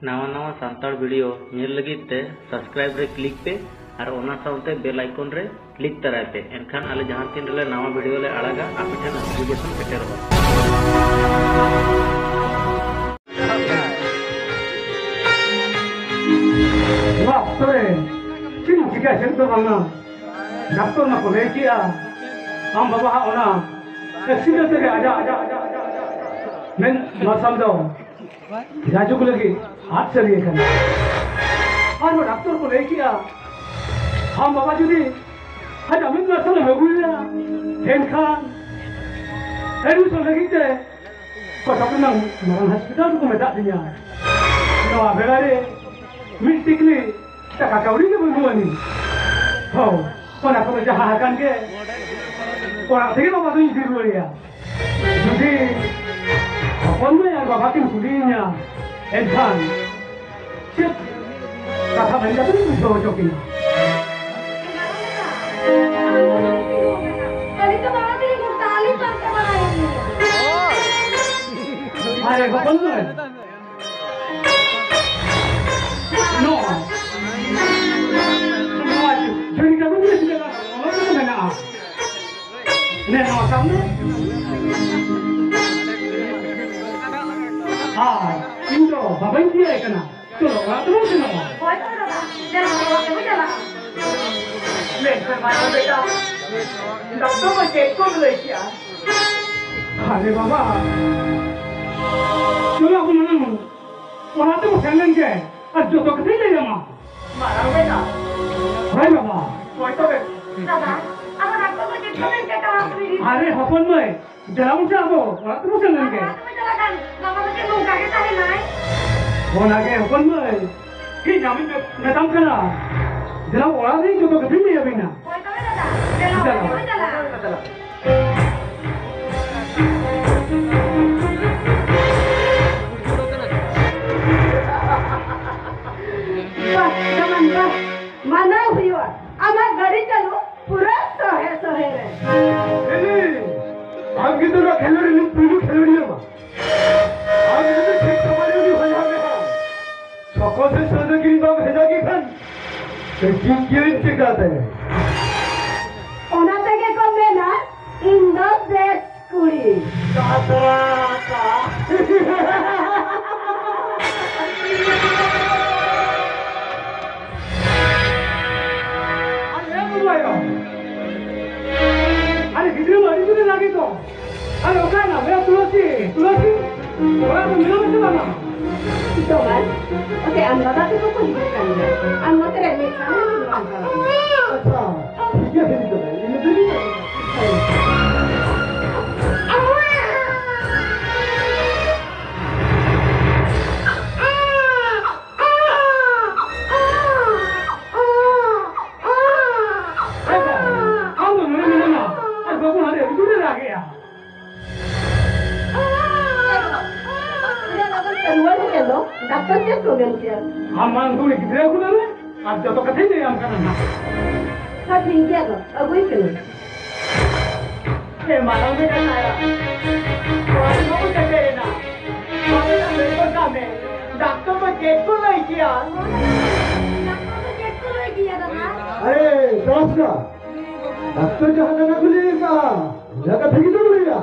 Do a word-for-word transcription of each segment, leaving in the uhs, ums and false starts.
ᱱᱟᱣᱟ ᱱᱟᱣᱟ ᱥᱟᱱᱛᱟᱲ video ᱧᱮᱞ ᱞᱟᱹᱜᱤᱫ ᱛᱮ subscribe ᱨᱮ click ᱯᱮ ᱟᱨ ᱚᱱᱟ ᱥᱟᱶᱛᱮ bell icon ᱨᱮ click ᱛᱟᱨᱟᱭ ᱯᱮ᱾ ᱮᱱᱠᱷᱟᱱ ᱟᱞᱮ ᱡᱟᱦᱟᱸ ᱛᱤᱱ ᱨᱮᱞᱮ ᱱᱟᱣᱟ video ᱞᱮ ᱟᱲᱟᱜᱟ, ᱟᱯᱮ ᱴᱷᱮᱱ notification ᱥᱮᱴᱮᱨᱚᱜᱼᱟ᱾ ᱱᱚᱣᱟ ᱚᱠᱛᱚ ᱨᱮ ᱪᱮᱫ ᱤᱧ ᱪᱤᱠᱟᱹᱭᱟ, ᱪᱮᱫ ᱫᱚ ᱵᱟᱝᱟ᱾ ᱰᱟᱠᱛᱚᱨ ᱢᱟᱠᱚ ᱞᱟᱹᱭ ᱠᱮᱜᱼᱟ, ᱟᱢ ᱵᱟᱵᱟᱣᱟᱜ ᱚᱱᱟ accident ᱨᱮ ᱟᱡᱟᱜ, ᱟᱡᱟᱜ, ᱟᱡᱟᱜ, ᱟᱡᱟᱜ, ᱟᱡᱟᱜ ᱢᱮᱫ ᱢᱟᱨᱥᱟᱞ ᱫᱚ ᱡᱟᱭᱡᱩᱜᱽ ᱞᱟᱹᱜᱤᱫ ᱟᱫ ᱥᱟᱹᱨᱤ ᱟᱠᱟᱱᱟ᱾ ᱟᱨᱦᱚᱸ ᱰᱟᱠᱛᱚᱨ ᱠᱚ ᱞᱟᱹᱭ ᱠᱮᱜᱼᱟ, ᱟᱢ ᱵᱟᱵᱟ ᱡᱩᱫᱤ ᱟᱡᱟᱜ ᱢᱮᱫ ᱢᱟᱨᱥᱟᱞ ᱮᱢ ᱟᱹᱜᱩᱭᱟ, ᱮᱱᱠᱷᱟᱱ admission ᱞᱟᱹᱜᱤᱫ ᱛᱮ ᱠᱚᱴᱚᱠ ᱨᱮᱱᱟᱜ ᱢᱟᱨᱟᱝ ᱦᱚᱥᱯᱤᱴᱟᱞ ᱨᱮᱠᱚ ᱢᱮᱛᱟᱜ ᱞᱤᱧᱟ᱾ ᱱᱚᱣᱟ ᱵᱮᱲᱟ ᱨᱮ ᱢᱤᱫ ᱴᱤᱠᱞᱤ ᱴᱟᱠᱟ ᱠᱟᱹᱣᱰᱤ ᱜᱮ ᱵᱟᱹᱱᱩᱜ ᱟᱹᱱᱤᱡ᱾ ᱦᱳ, ᱚᱱᱟ ᱠᱚᱫᱚ ᱡᱟᱦᱟᱸ ᱟᱠᱟᱱ ᱜᱮ, ᱚᱲᱟᱜ ᱛᱮᱜᱮ ᱵᱟᱵᱟ ᱫᱚᱧ ᱤᱫᱤ ᱨᱩᱣᱟᱹᱲᱮᱭᱟ᱾ ᱡᱩᱫᱤ ᱦᱚᱯᱚᱱ ᱢᱟᱹᱭ ᱟᱨ ᱵᱟᱵᱟ ᱠᱤᱱ ᱠᱩᱞᱤᱭᱤᱧᱟ, ᱮᱱᱠᱷᱟᱱ ᱪᱮᱫ ᱠᱟᱛᱷᱟ ᱢᱮᱱ ᱠᱟᱛᱮ ᱤᱧ ᱵᱩᱡᱷᱟᱹᱣ ᱦᱚᱪᱚ ᱠᱤᱱᱟ? ᱟᱹᱞᱤᱧ ᱫᱚ ᱵᱟᱵᱟ ᱛᱟᱹᱞᱤᱧ ᱜᱚᱴᱟ ᱞᱤᱧ ᱯᱟᱱᱛᱮ ᱵᱟᱲᱟᱭᱮᱫ ᱞᱤᱧᱟ᱾ ᱟᱨᱮ ᱦᱚᱯᱚᱱ ᱢᱟᱹᱭ, ᱱᱚᱣᱟ, ᱱᱚᱣᱟ ᱡᱷᱟᱹᱲᱤ ᱠᱟᱜᱚᱡᱽ ᱨᱮ ᱪᱮᱫ ᱞᱮᱠᱟ ᱚᱞ ᱠᱟᱛᱮ ᱢᱮᱱᱟᱜᱼᱟ? ᱱᱮ, ᱱᱚᱣᱟ ᱥᱟᱵ ᱢᱮ᱾ ᱟᱨ ᱤᱧ ᱫᱚ ᱵᱟᱵᱟᱧ ᱤᱫᱤᱭᱟᱭ ᱠᱟᱱᱟ᱾ ᱪᱚᱞᱚ, ᱚᱲᱟᱜ ᱛᱮᱵᱚᱱ ᱥᱮᱱᱚᱜᱼᱟ᱾ ᱦᱳᱭ, ᱛᱚᱵᱮ ᱫᱟᱫᱟ, ᱫᱮᱞᱟ, ᱚᱲᱟᱜ ᱛᱮᱵᱚᱱ ᱪᱟᱞᱟᱜᱼᱟ᱾ ᱢᱮᱱᱠᱷᱟᱱ ᱢᱟᱨᱟᱝ ᱵᱮᱴᱟ, ᱰᱟᱠᱛᱚᱨ ᱢᱟ ᱪᱮᱫ ᱠᱚᱢ ᱞᱟᱹᱭ ᱠᱮᱜᱼᱟ? ᱟᱨᱮ ᱵᱟᱵᱟ, ᱪᱚᱞᱚ ᱟᱵᱚ ᱢᱟᱲᱟᱝ ᱚᱲᱟᱜ ᱛᱮᱵᱚ ᱥᱮᱱ ᱞᱮᱱ ᱜᱮ, ᱟᱨ ᱡᱚᱛᱚ ᱠᱟᱛᱷᱟᱧ ᱞᱟᱹᱭ ᱟᱢᱟ᱾ ᱢᱟᱨᱟᱝ ᱵᱮᱴᱟ᱾ ᱦᱳᱭ ᱵᱟᱵᱟ᱾ ᱦᱳᱭ ᱛᱚᱵᱮ᱾ ᱫᱟᱫᱟ, ᱟᱫᱚ ᱰᱟᱠᱛᱚᱨ ᱫᱚ ᱪᱮᱫ ᱠᱚ ᱢᱮᱱ ᱠᱮᱫᱟ? ᱟᱨᱮ ᱦᱚᱯᱚᱱ ᱢᱟᱹᱭ, ᱫᱮᱞᱟ ᱵᱚᱱ ᱥᱮ ᱟᱵᱚ ᱚᱲᱟᱜ ᱛᱮᱵᱚᱱ ᱥᱮᱱ ᱞᱮᱱ ᱜᱮ᱾ ᱚᱲᱟᱜ ᱛᱮᱵᱚᱱ ᱪᱟᱞᱟᱜ ᱠᱷᱟᱱ, ᱵᱟᱵᱟ ᱫᱚ ᱪᱮᱫ ᱱᱚᱝᱠᱟ ᱜᱮ ᱛᱟᱦᱮᱱᱟᱭ? ᱚᱱᱟ ᱜᱮ ᱦᱚᱯᱚᱱ ᱢᱟᱹᱭ, ᱤᱧ ᱟᱢᱤᱧ ᱢᱮ-, ᱢᱮᱛᱟᱢ ᱠᱟᱱᱟ᱾ ᱫᱮᱞᱟ ᱚᱲᱟᱜ ᱨᱮ ᱡᱚᱛᱚ ᱠᱟᱛᱷᱟᱧ ᱞᱟᱹᱭ ᱟᱵᱤᱱᱟ᱾ ᱦᱳᱭ ᱛᱚᱵᱮ ᱫᱟᱫᱟ, ᱫᱮᱞᱟ ᱫᱮᱞᱟ᱾ ᱚᱲᱟᱜ ᱛᱮᱵᱚᱱ ᱪᱟᱞᱟᱜᱼᱟ᱾ ᱵᱟᱦ, ᱫᱟᱢᱟᱱ ᱵᱟᱦ, ᱢᱟᱱᱟᱣ ᱦᱩᱭᱩᱜᱼᱟ᱾ ᱟᱢᱟᱜ ᱜᱟᱹᱰᱤ ᱪᱟᱹᱞᱩ ᱯᱩᱨᱟᱹ ᱥᱚᱦᱮ ᱥᱚᱦᱮ ᱨᱮ᱾ ᱮᱞᱤ, ᱟᱢ ᱜᱮ ᱫᱚ ᱱᱚᱣᱟ ᱠᱷᱮᱞᱳᱰ ᱨᱤᱱᱤᱡ ᱯᱩᱭᱞᱩ ᱠᱷᱮᱞᱳᱰᱤᱭᱟᱹ ᱢᱟ᱾ ᱟᱢ ᱡᱩᱫᱤ ᱴᱷᱤᱠ ᱥᱚᱢᱚᱭ ᱨᱮ ᱩᱱᱤ ᱦᱚᱭ ᱦᱟᱢᱮᱴᱟ, ᱠᱚᱥᱮ ᱥᱚᱡᱚ ᱠᱤᱨᱤᱧ ᱵᱟᱢ ᱵᱷᱮᱡᱟ ᱠᱮ ᱠᱷᱟᱱ ᱪᱮᱫ ᱠᱤᱨᱤᱧ ᱪᱤᱠᱟᱹᱛᱮ? ᱚᱱᱟ ᱛᱮᱜᱮ ᱠᱚ ᱢᱮᱱᱟ, ᱤᱧ ᱫᱚ ᱵᱮᱥ ᱠᱩᱲᱤ᱾ ᱠᱟᱛᱨᱟ ᱠᱟ᱾ ᱟᱨ ᱮ ᱵᱟᱵᱟᱭᱟ, ᱟᱨ ᱜᱤᱫᱽᱨᱟᱹ ᱢᱟ ᱟᱹᱰᱤ ᱡᱳᱨᱮ ᱞᱟᱜᱮ ᱫᱚ᱾ ᱟᱨ ᱚᱠᱟᱭ ᱱᱟ ᱵᱮ ᱛᱩᱞᱟᱹᱥᱤ? ᱛᱩᱞᱟᱹᱥᱤ, ᱚᱲᱟᱜ ᱨᱮ ᱢᱮᱱᱟᱢᱟ ᱥᱮ ᱵᱟᱝᱟ? ᱫᱚᱢᱟᱱ, ᱚᱛᱮ ᱟᱢ ᱫᱟᱫᱟ ᱛᱟᱠᱚ ᱠᱚ ᱦᱤᱡᱩᱜ ᱠᱟᱱ ᱜᱮᱭᱟ᱾ ᱟᱢ ᱱᱚᱛᱮ ᱨᱮ ᱢᱤᱫ ᱥᱟᱶ ᱨᱮ ᱫᱩᱲᱩᱵ ᱟᱢ ᱛᱟᱞᱟᱝ ᱢᱮ᱾ ᱟᱪᱪᱷᱟ, ᱴᱷᱤᱠ ᱜᱮᱭᱟ, ᱦᱤᱡᱩᱜ ᱠᱟᱱᱟ᱾ ᱤᱱᱟᱹ ᱛᱮᱜᱮ᱾ ᱟᱢ ᱫᱚ ᱱᱚᱰᱮ ᱢᱮᱱᱟᱢᱟ, ᱟᱨ ᱵᱟᱹᱵᱩ ᱦᱟᱸᱰᱮ ᱟᱹᱰᱤ ᱡᱳᱨᱮ ᱨᱟᱜᱮᱜᱼᱟ᱾ ᱨᱩᱣᱟᱹᱲ ᱦᱮᱡ ᱮᱱ ᱫᱚ, ᱰᱟᱠᱛᱟᱨ ᱪᱮᱫ ᱠᱚ ᱢᱮᱱ ᱠᱮᱭᱟ? ᱟᱢ ᱢᱟᱲᱟᱝ ᱫᱚ ᱩᱱᱤ ᱜᱤᱫᱽᱨᱟᱹ ᱟᱹᱜᱩ ᱞᱮᱢᱮ, ᱟᱨ ᱡᱚᱛᱚ ᱠᱟᱛᱷᱟᱧ ᱞᱟᱹᱭ ᱟᱢ ᱠᱟᱱᱟ ᱱᱟᱦᱟᱜ᱾ ᱦᱮᱸ, ᱴᱷᱤᱠ ᱜᱮᱭᱟ ᱫᱚ, ᱟᱹᱜᱩᱭ ᱯᱮ᱾ ᱮ ᱢᱟᱨᱟᱝ ᱵᱮᱴᱟ ᱛᱟᱭᱟ, ᱱᱚᱣᱟ ᱫᱚ ᱵᱟᱵᱚ ᱥᱮᱴᱮᱨᱮᱱᱟ᱾ ᱵᱟᱵᱮᱱ ᱟᱸᱡᱚᱢ ᱜᱚᱫ ᱠᱟᱜ ᱢᱮ, ᱰᱟᱠᱛᱚᱨ ᱫᱚ ᱪᱮᱫ ᱠᱚ ᱞᱟᱹᱭ ᱠᱮᱭᱟ? ᱰᱟᱠᱛᱚᱨ ᱫᱚ ᱪᱮᱫ ᱠᱚ ᱞᱟᱹᱭ ᱠᱮᱭᱟ, ᱫᱟᱫᱟ? ᱟᱨᱮ, ᱛᱟᱨᱟᱥᱱᱟ, ᱰᱟᱠᱛᱚᱨ ᱡᱟᱦᱟᱸ ᱠᱟᱛᱷᱟ ᱠᱚ ᱞᱟᱹᱭ ᱠᱟᱜᱼᱟ, ᱚᱱᱟ ᱠᱟᱛᱷᱟ ᱜᱮᱛᱚ ᱞᱟᱹᱭᱟ᱾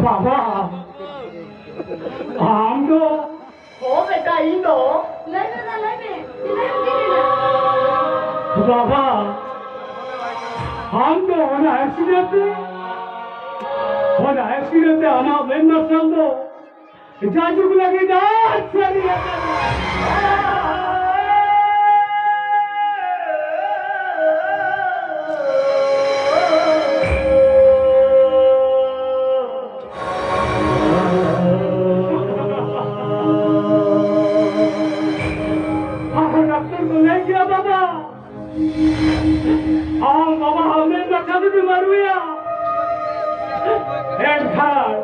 ᱵᱟᱵᱟ, ᱟᱢ ᱫᱚ ᱦᱚᱸ ᱵᱮᱴᱟ, ᱤᱧ ᱫᱚ᱾ ᱞᱟᱹᱭ ᱢᱮ ᱫᱟ, ᱞᱟᱹᱭ ᱢᱮ᱾ ᱪᱮᱫᱟᱜ ᱮᱢ ᱠᱤᱨᱤᱧᱟ? ᱵᱟᱵᱟ, ᱟᱢ ᱫᱚ ᱚᱱᱟ ᱮᱠᱥᱤᱰᱮᱱᱴ ᱨᱮ, ᱚᱱᱟ ᱮᱠᱥᱤᱰᱮᱱᱴ ᱨᱮ ᱟᱢᱟᱜ ᱢᱮᱫ ᱢᱟᱨᱥᱟᱞ ᱫᱚ ᱡᱟᱡᱩᱜ ᱞᱟᱹᱜᱤᱫ ᱟᱨ ᱥᱟᱹᱨᱤ ᱟᱠᱟᱱᱟ᱾ ᱟᱨ ᱰᱟᱠᱛᱚᱨ ᱠᱚ ᱞᱟᱹᱭ ᱠᱮᱫᱟ, ᱵᱟᱵᱟ, ᱟᱢ ᱵᱟᱵᱟ ᱟᱢᱮᱢ ᱵᱟᱪᱷᱟ ᱫᱚ ᱵᱤᱢᱟᱨ ᱦᱩᱭᱟ᱾ ᱮᱱᱠᱷᱟᱱ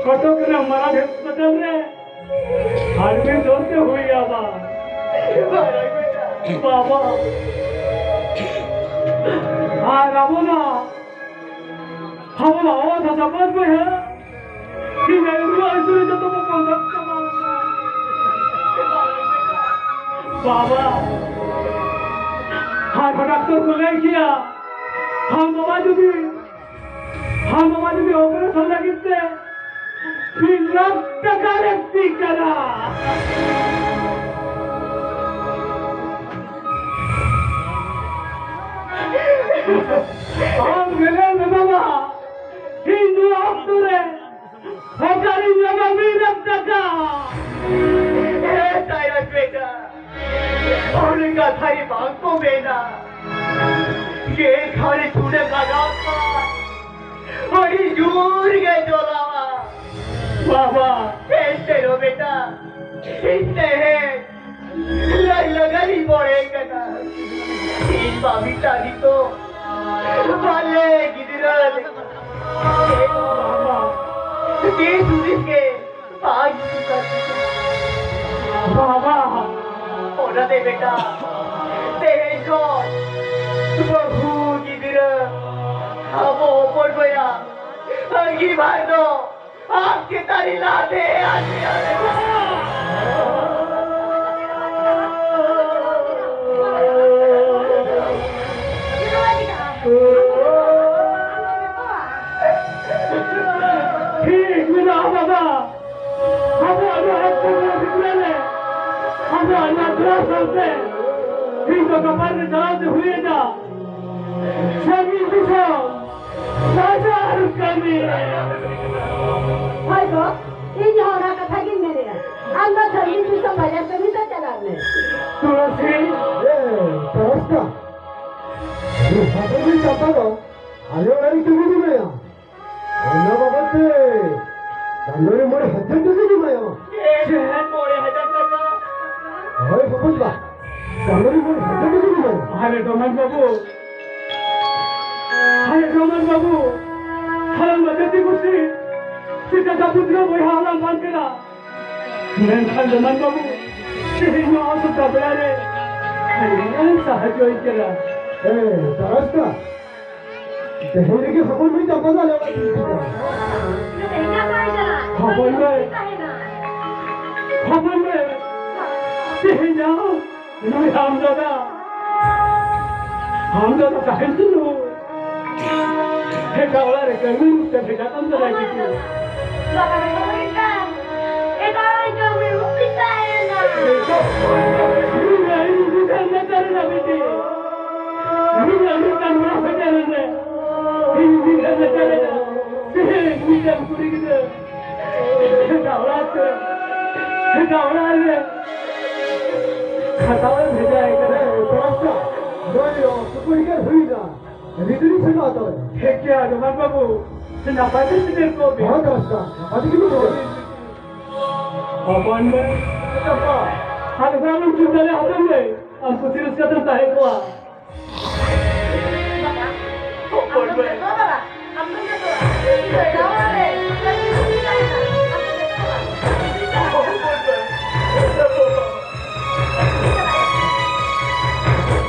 ᱠᱚᱴᱚᱠ ᱨᱮᱱᱟᱜ ᱢᱟᱨᱟᱝ ᱦᱟᱥᱯᱟᱛᱟᱞ ᱨᱮ ᱟᱨ ᱢᱤᱫ ᱫᱚᱨ ᱛᱮ ᱦᱩᱭ ᱟᱢᱟ᱾ ᱵᱟᱵᱟ, ᱟᱨ ᱟᱵᱚ ᱢᱟ ᱟᱵᱚ ᱢᱟ ᱚᱛ ᱦᱟᱥᱟ ᱵᱟᱹᱫᱽ ᱵᱟᱹᱭᱦᱟᱹᱲ, ᱛᱤᱱᱟᱹᱜ ᱨᱩᱣᱟᱹ ᱦᱟᱹᱥᱩ ᱨᱮ ᱡᱚᱛᱚ ᱵᱚ ᱵᱚᱸᱜᱟ ᱪᱟᱵᱟ ᱟᱠᱟᱱ᱾ ᱵᱟᱵᱟ, ᱦᱟᱨᱴ ᱰᱟᱠᱛᱚᱨ ᱠᱚ ᱞᱟᱹᱭ ᱠᱮᱭᱟ, ᱟᱢ ᱵᱟᱵᱟ ᱡᱩᱫᱤ, ᱟᱢ ᱵᱟᱵᱟ ᱡᱩᱫᱤ ᱚᱯᱟᱨᱮᱥᱚᱱ ᱞᱟᱹᱜᱤᱫ ᱛᱮ ᱢᱤᱫ ᱞᱟᱠᱷ ᱴᱟᱠᱟ ᱞᱟᱹᱠᱛᱤ ᱠᱟᱱᱟ᱾ ᱟᱢ ᱜᱮ ᱞᱟᱹᱭ ᱢᱮ ᱵᱟᱵᱟ, ᱤᱧ ᱱᱚᱣᱟ ᱚᱠᱛᱚ ᱨᱮ ᱚᱠᱟᱨᱤᱧ ᱧᱟᱢᱟ ᱢᱤᱫ ᱞᱟᱠᱷ ᱴᱟᱠᱟ? ᱦᱮ ᱛᱟᱭᱚᱢ ᱵᱮᱴᱟ, ᱚᱱᱮ ᱠᱟᱛᱷᱟ ᱨᱮ ᱵᱟᱝ ᱠᱚ ᱢᱮᱱᱟ, ᱡᱮ ᱜᱷᱟᱹᱲᱤ ᱪᱩᱰᱟᱹ ᱞᱟᱜᱟᱣ ᱠᱷᱟᱱ ᱟᱹᱰᱤ ᱡᱳᱨ ᱜᱮ ᱡᱚᱞᱟᱣᱟ᱾ ᱵᱟᱵᱟ, ᱮᱱᱛᱮ ᱨᱮᱦᱚᱸ ᱵᱮᱴᱟ, ᱤᱧ ᱛᱮᱦᱮᱧ ᱞᱟᱭ ᱞᱟᱜᱟᱱᱤᱧ ᱢᱚᱱᱮ ᱠᱟᱱᱟ᱾ ᱤᱧ ᱵᱟᱹᱵᱤ ᱛᱟᱹᱱᱤ ᱛᱚ ᱵᱟᱞᱮ ᱜᱤᱫᱽᱨᱟᱹ ᱞᱮᱠᱟ᱾ ᱵᱟᱵᱟ, ᱫᱤᱥ ᱦᱩᱫᱤᱥ ᱜᱮ ᱵᱟᱝ ᱦᱤᱡᱩᱜ ᱠᱟᱱ ᱛᱤᱧᱟ᱾ ᱵᱟᱵᱟ, ᱚᱱᱟᱛᱮ ᱵᱮᱴᱟ, ᱛᱮᱦᱮᱧ ᱠᱷᱚᱱ ᱵᱟᱹᱦᱩ ᱜᱤᱫᱽᱨᱟᱹ ᱟᱵᱚ ᱦᱚᱯᱚᱱ ᱵᱚᱭᱦᱟ ᱟᱺᱜᱤᱵᱷᱟᱨ ᱫᱚ ᱟᱢ ᱪᱮᱛᱟᱱ ᱨᱮ ᱞᱟᱫᱮ ᱟᱫ ᱢᱮᱭᱟ ᱨᱮ᱾ ᱴᱷᱤᱠ ᱢᱮᱱᱟᱜᱼᱟ ᱵᱟᱵᱟ, ᱟᱵᱚᱣᱟᱜ ᱱᱚᱣᱟ ᱟᱛᱳ ᱨᱮ ᱵᱷᱤᱛᱨᱤ ᱨᱮ, ᱟᱵᱚᱣᱟᱜ ᱱᱚᱣᱟ ᱜᱚᱲᱚ ᱥᱟᱶᱛᱮ ᱤᱧ ᱫᱚ ᱜᱟᱯᱟ ᱨᱮ ᱪᱟᱞᱟᱣ ᱛᱮ ᱦᱩᱭ ᱮᱱᱟ ᱥᱟᱺᱜᱤᱧ ᱫᱤᱥᱚᱢ᱾ ᱵᱟᱡᱟᱨ ᱠᱟᱹᱢᱤ᱾ ᱦᱳᱭ ᱜᱚ, ᱤᱧ ᱦᱚᱸ ᱚᱱᱟ ᱠᱟᱛᱷᱟ ᱜᱤᱧ ᱢᱮᱱᱮᱜᱼᱟ᱾ ᱟᱢ ᱫᱚ ᱥᱟᱺᱜᱤᱧ ᱫᱤᱥᱚᱢ ᱵᱟᱡᱟᱨ ᱠᱟᱹᱢᱤ ᱫᱚ ᱪᱟᱞᱟᱜ ᱢᱮ᱾ ᱛᱩᱞᱥᱤ, ᱮ, ᱛᱟᱨᱟᱥᱠᱟ, ᱱᱩᱭ ᱦᱚᱯᱚᱱᱤᱡ ᱪᱟᱢᱯᱟ ᱫᱚ ᱟᱞᱮ ᱚᱲᱟᱜ ᱨᱮ ᱠᱟᱹᱢᱤ ᱫᱚ ᱢᱮᱱᱟᱭᱟ᱾ ᱚᱱᱟ ᱵᱟᱵᱚᱫ ᱛᱮ ᱪᱟᱸᱫᱳ ᱨᱮ ᱢᱚᱬᱮ ᱦᱟᱡᱟᱨ ᱴᱟᱠᱟ ᱜᱮ ᱮᱢᱟᱭᱟ᱾ ᱪᱮᱫ? ᱢᱚᱬᱮ ᱦᱟᱡᱟᱨ ᱴᱟᱠᱟ? ᱦᱳᱭ ᱦᱚᱯᱚᱱ ᱵᱟ, ᱪᱟᱸᱫᱳ ᱨᱮ ᱢᱚᱬᱮ ᱦᱟᱡᱟᱨ ᱴᱟᱠᱟ ᱜᱮ ᱮᱢᱟᱭᱟ᱾ ᱟᱨᱮ ᱰᱚᱢᱟᱱ ᱵᱟᱹᱵᱩ, ᱟᱨᱮ ᱰᱚᱢᱟᱱ ᱵᱟᱹᱵᱩ, ᱦᱟᱲᱟᱢ ᱵᱟ ᱡᱟᱹᱛᱤ ᱜᱩᱥᱴᱤ ᱪᱮᱫ ᱞᱮᱠᱟ ᱯᱩᱛᱨᱟᱹ ᱵᱚᱭᱦᱟ ᱦᱟᱞᱟᱝ ᱵᱟᱝ ᱠᱟᱱᱟ᱾ ᱢᱮᱱᱠᱷᱟᱱ ᱰᱚᱢᱟᱱ ᱵᱟᱹᱵᱩ, ᱛᱮᱦᱮᱧ ᱱᱚᱣᱟ ᱚᱥᱩᱵᱤᱫᱷᱟ ᱵᱮᱲᱟ ᱨᱮ ᱟᱹᱰᱤ ᱥᱟᱦᱟᱡᱽᱡᱚᱭ ᱠᱟᱱᱟ᱾ ᱮ, ᱛᱟᱨᱟᱥᱠᱟ, ᱛᱮᱦᱮᱧ ᱨᱮᱜᱮ ᱦᱚᱯᱚᱱ ᱢᱟᱹᱭ ᱪᱟᱢᱯᱟ ᱫᱚ ᱟᱞᱮ ᱚᱲᱟᱜ ᱛᱮ ᱦᱤᱡᱩᱜ ᱠᱟᱱᱟ᱾ ᱦᱚᱯᱚᱱ ᱢᱟᱹᱭ, ᱦᱚᱯᱚᱱ ᱢᱟᱹᱭ, ᱛᱮᱦᱮᱧ ᱟᱢ ᱱᱩᱭ ᱟᱢ ᱫᱟᱫᱟ, ᱟᱢ ᱫᱟᱫᱟ ᱛᱟᱦᱮᱱ ᱛᱩᱞᱩᱡ ᱮᱴᱟᱜ ᱚᱲᱟᱜ ᱨᱮ ᱠᱟᱹᱢᱤ ᱨᱩᱯ ᱛᱮ ᱵᱷᱮᱡᱟ ᱠᱟᱢ ᱫᱟᱫᱟ ᱜᱤᱫᱽᱨᱟᱹ᱾ ᱵᱟᱵᱟ ᱫᱚ ᱢᱮᱱᱠᱷᱟᱱ ᱮᱴᱟᱜ ᱨᱮ ᱠᱟᱹᱢᱤ ᱨᱩᱯ ᱛᱮ ᱛᱟᱦᱮᱱᱟ᱾ ᱱᱩᱭ ᱟᱹᱰᱤ ᱵᱤᱪᱟᱨ ᱱᱟᱪᱟᱨ ᱮᱱᱟ ᱵᱤᱴᱤ᱾ ᱱᱩᱭ ᱟᱹᱰᱤ ᱠᱟᱱ ᱱᱚᱣᱟ ᱵᱟᱡᱟᱨ ᱨᱮ᱾ ᱤᱧ ᱵᱤᱪᱟᱨ ᱱᱟᱪᱟᱨ ᱮᱱᱟ᱾ ᱛᱮᱦᱮᱧ ᱢᱤᱫᱴᱟᱝ ᱠᱩᱲᱤ ᱜᱤᱫᱽᱨᱟᱹ ᱮᱴᱟᱜ ᱚᱲᱟᱜ ᱛᱮ, ᱮᱴᱟᱜ ᱚᱲᱟᱜ ᱨᱮ ᱠᱷᱟᱴᱟᱣ ᱮ ᱵᱷᱮᱡᱟᱭ ᱠᱟᱱᱟ᱾ ᱦᱮᱸ, ᱛᱚᱨᱟᱥᱟ, ᱱᱩᱭ ᱥᱩᱯᱩᱨᱤᱠᱟᱨ ᱦᱩᱭᱱᱟ᱾ ᱨᱤᱫᱤᱨᱤ ᱥᱮᱱᱚᱜ ᱛᱚᱵᱮ᱾ ᱴᱷᱤᱠ ᱜᱮᱭᱟ, ᱡᱚᱢᱟᱜ ᱵᱟᱹᱵᱩ᱾ ᱱᱟᱯᱟᱭ ᱛᱮ ᱥᱮᱴᱮᱨ ᱠᱚᱜ ᱵᱤᱱ᱾ ᱦᱚᱸ, ᱛᱚᱨᱟᱥᱟ, ᱟᱹᱰᱤ ᱜᱮ ᱵᱩᱡᱷᱟᱹᱣ᱾ ᱦᱚᱯᱚᱱ ᱵᱮ᱾ ᱟᱫᱚ ᱵᱟᱝ ᱪᱩᱯ ᱫᱟᱲᱮ ᱦᱚᱯᱚᱱ ᱵᱮ᱾ ᱟᱢ ᱠᱩᱥᱤ ᱨᱟᱹᱥᱠᱟᱹ ᱛᱮᱢ ᱛᱟᱦᱮᱸ ᱠᱚᱜᱼᱟ᱾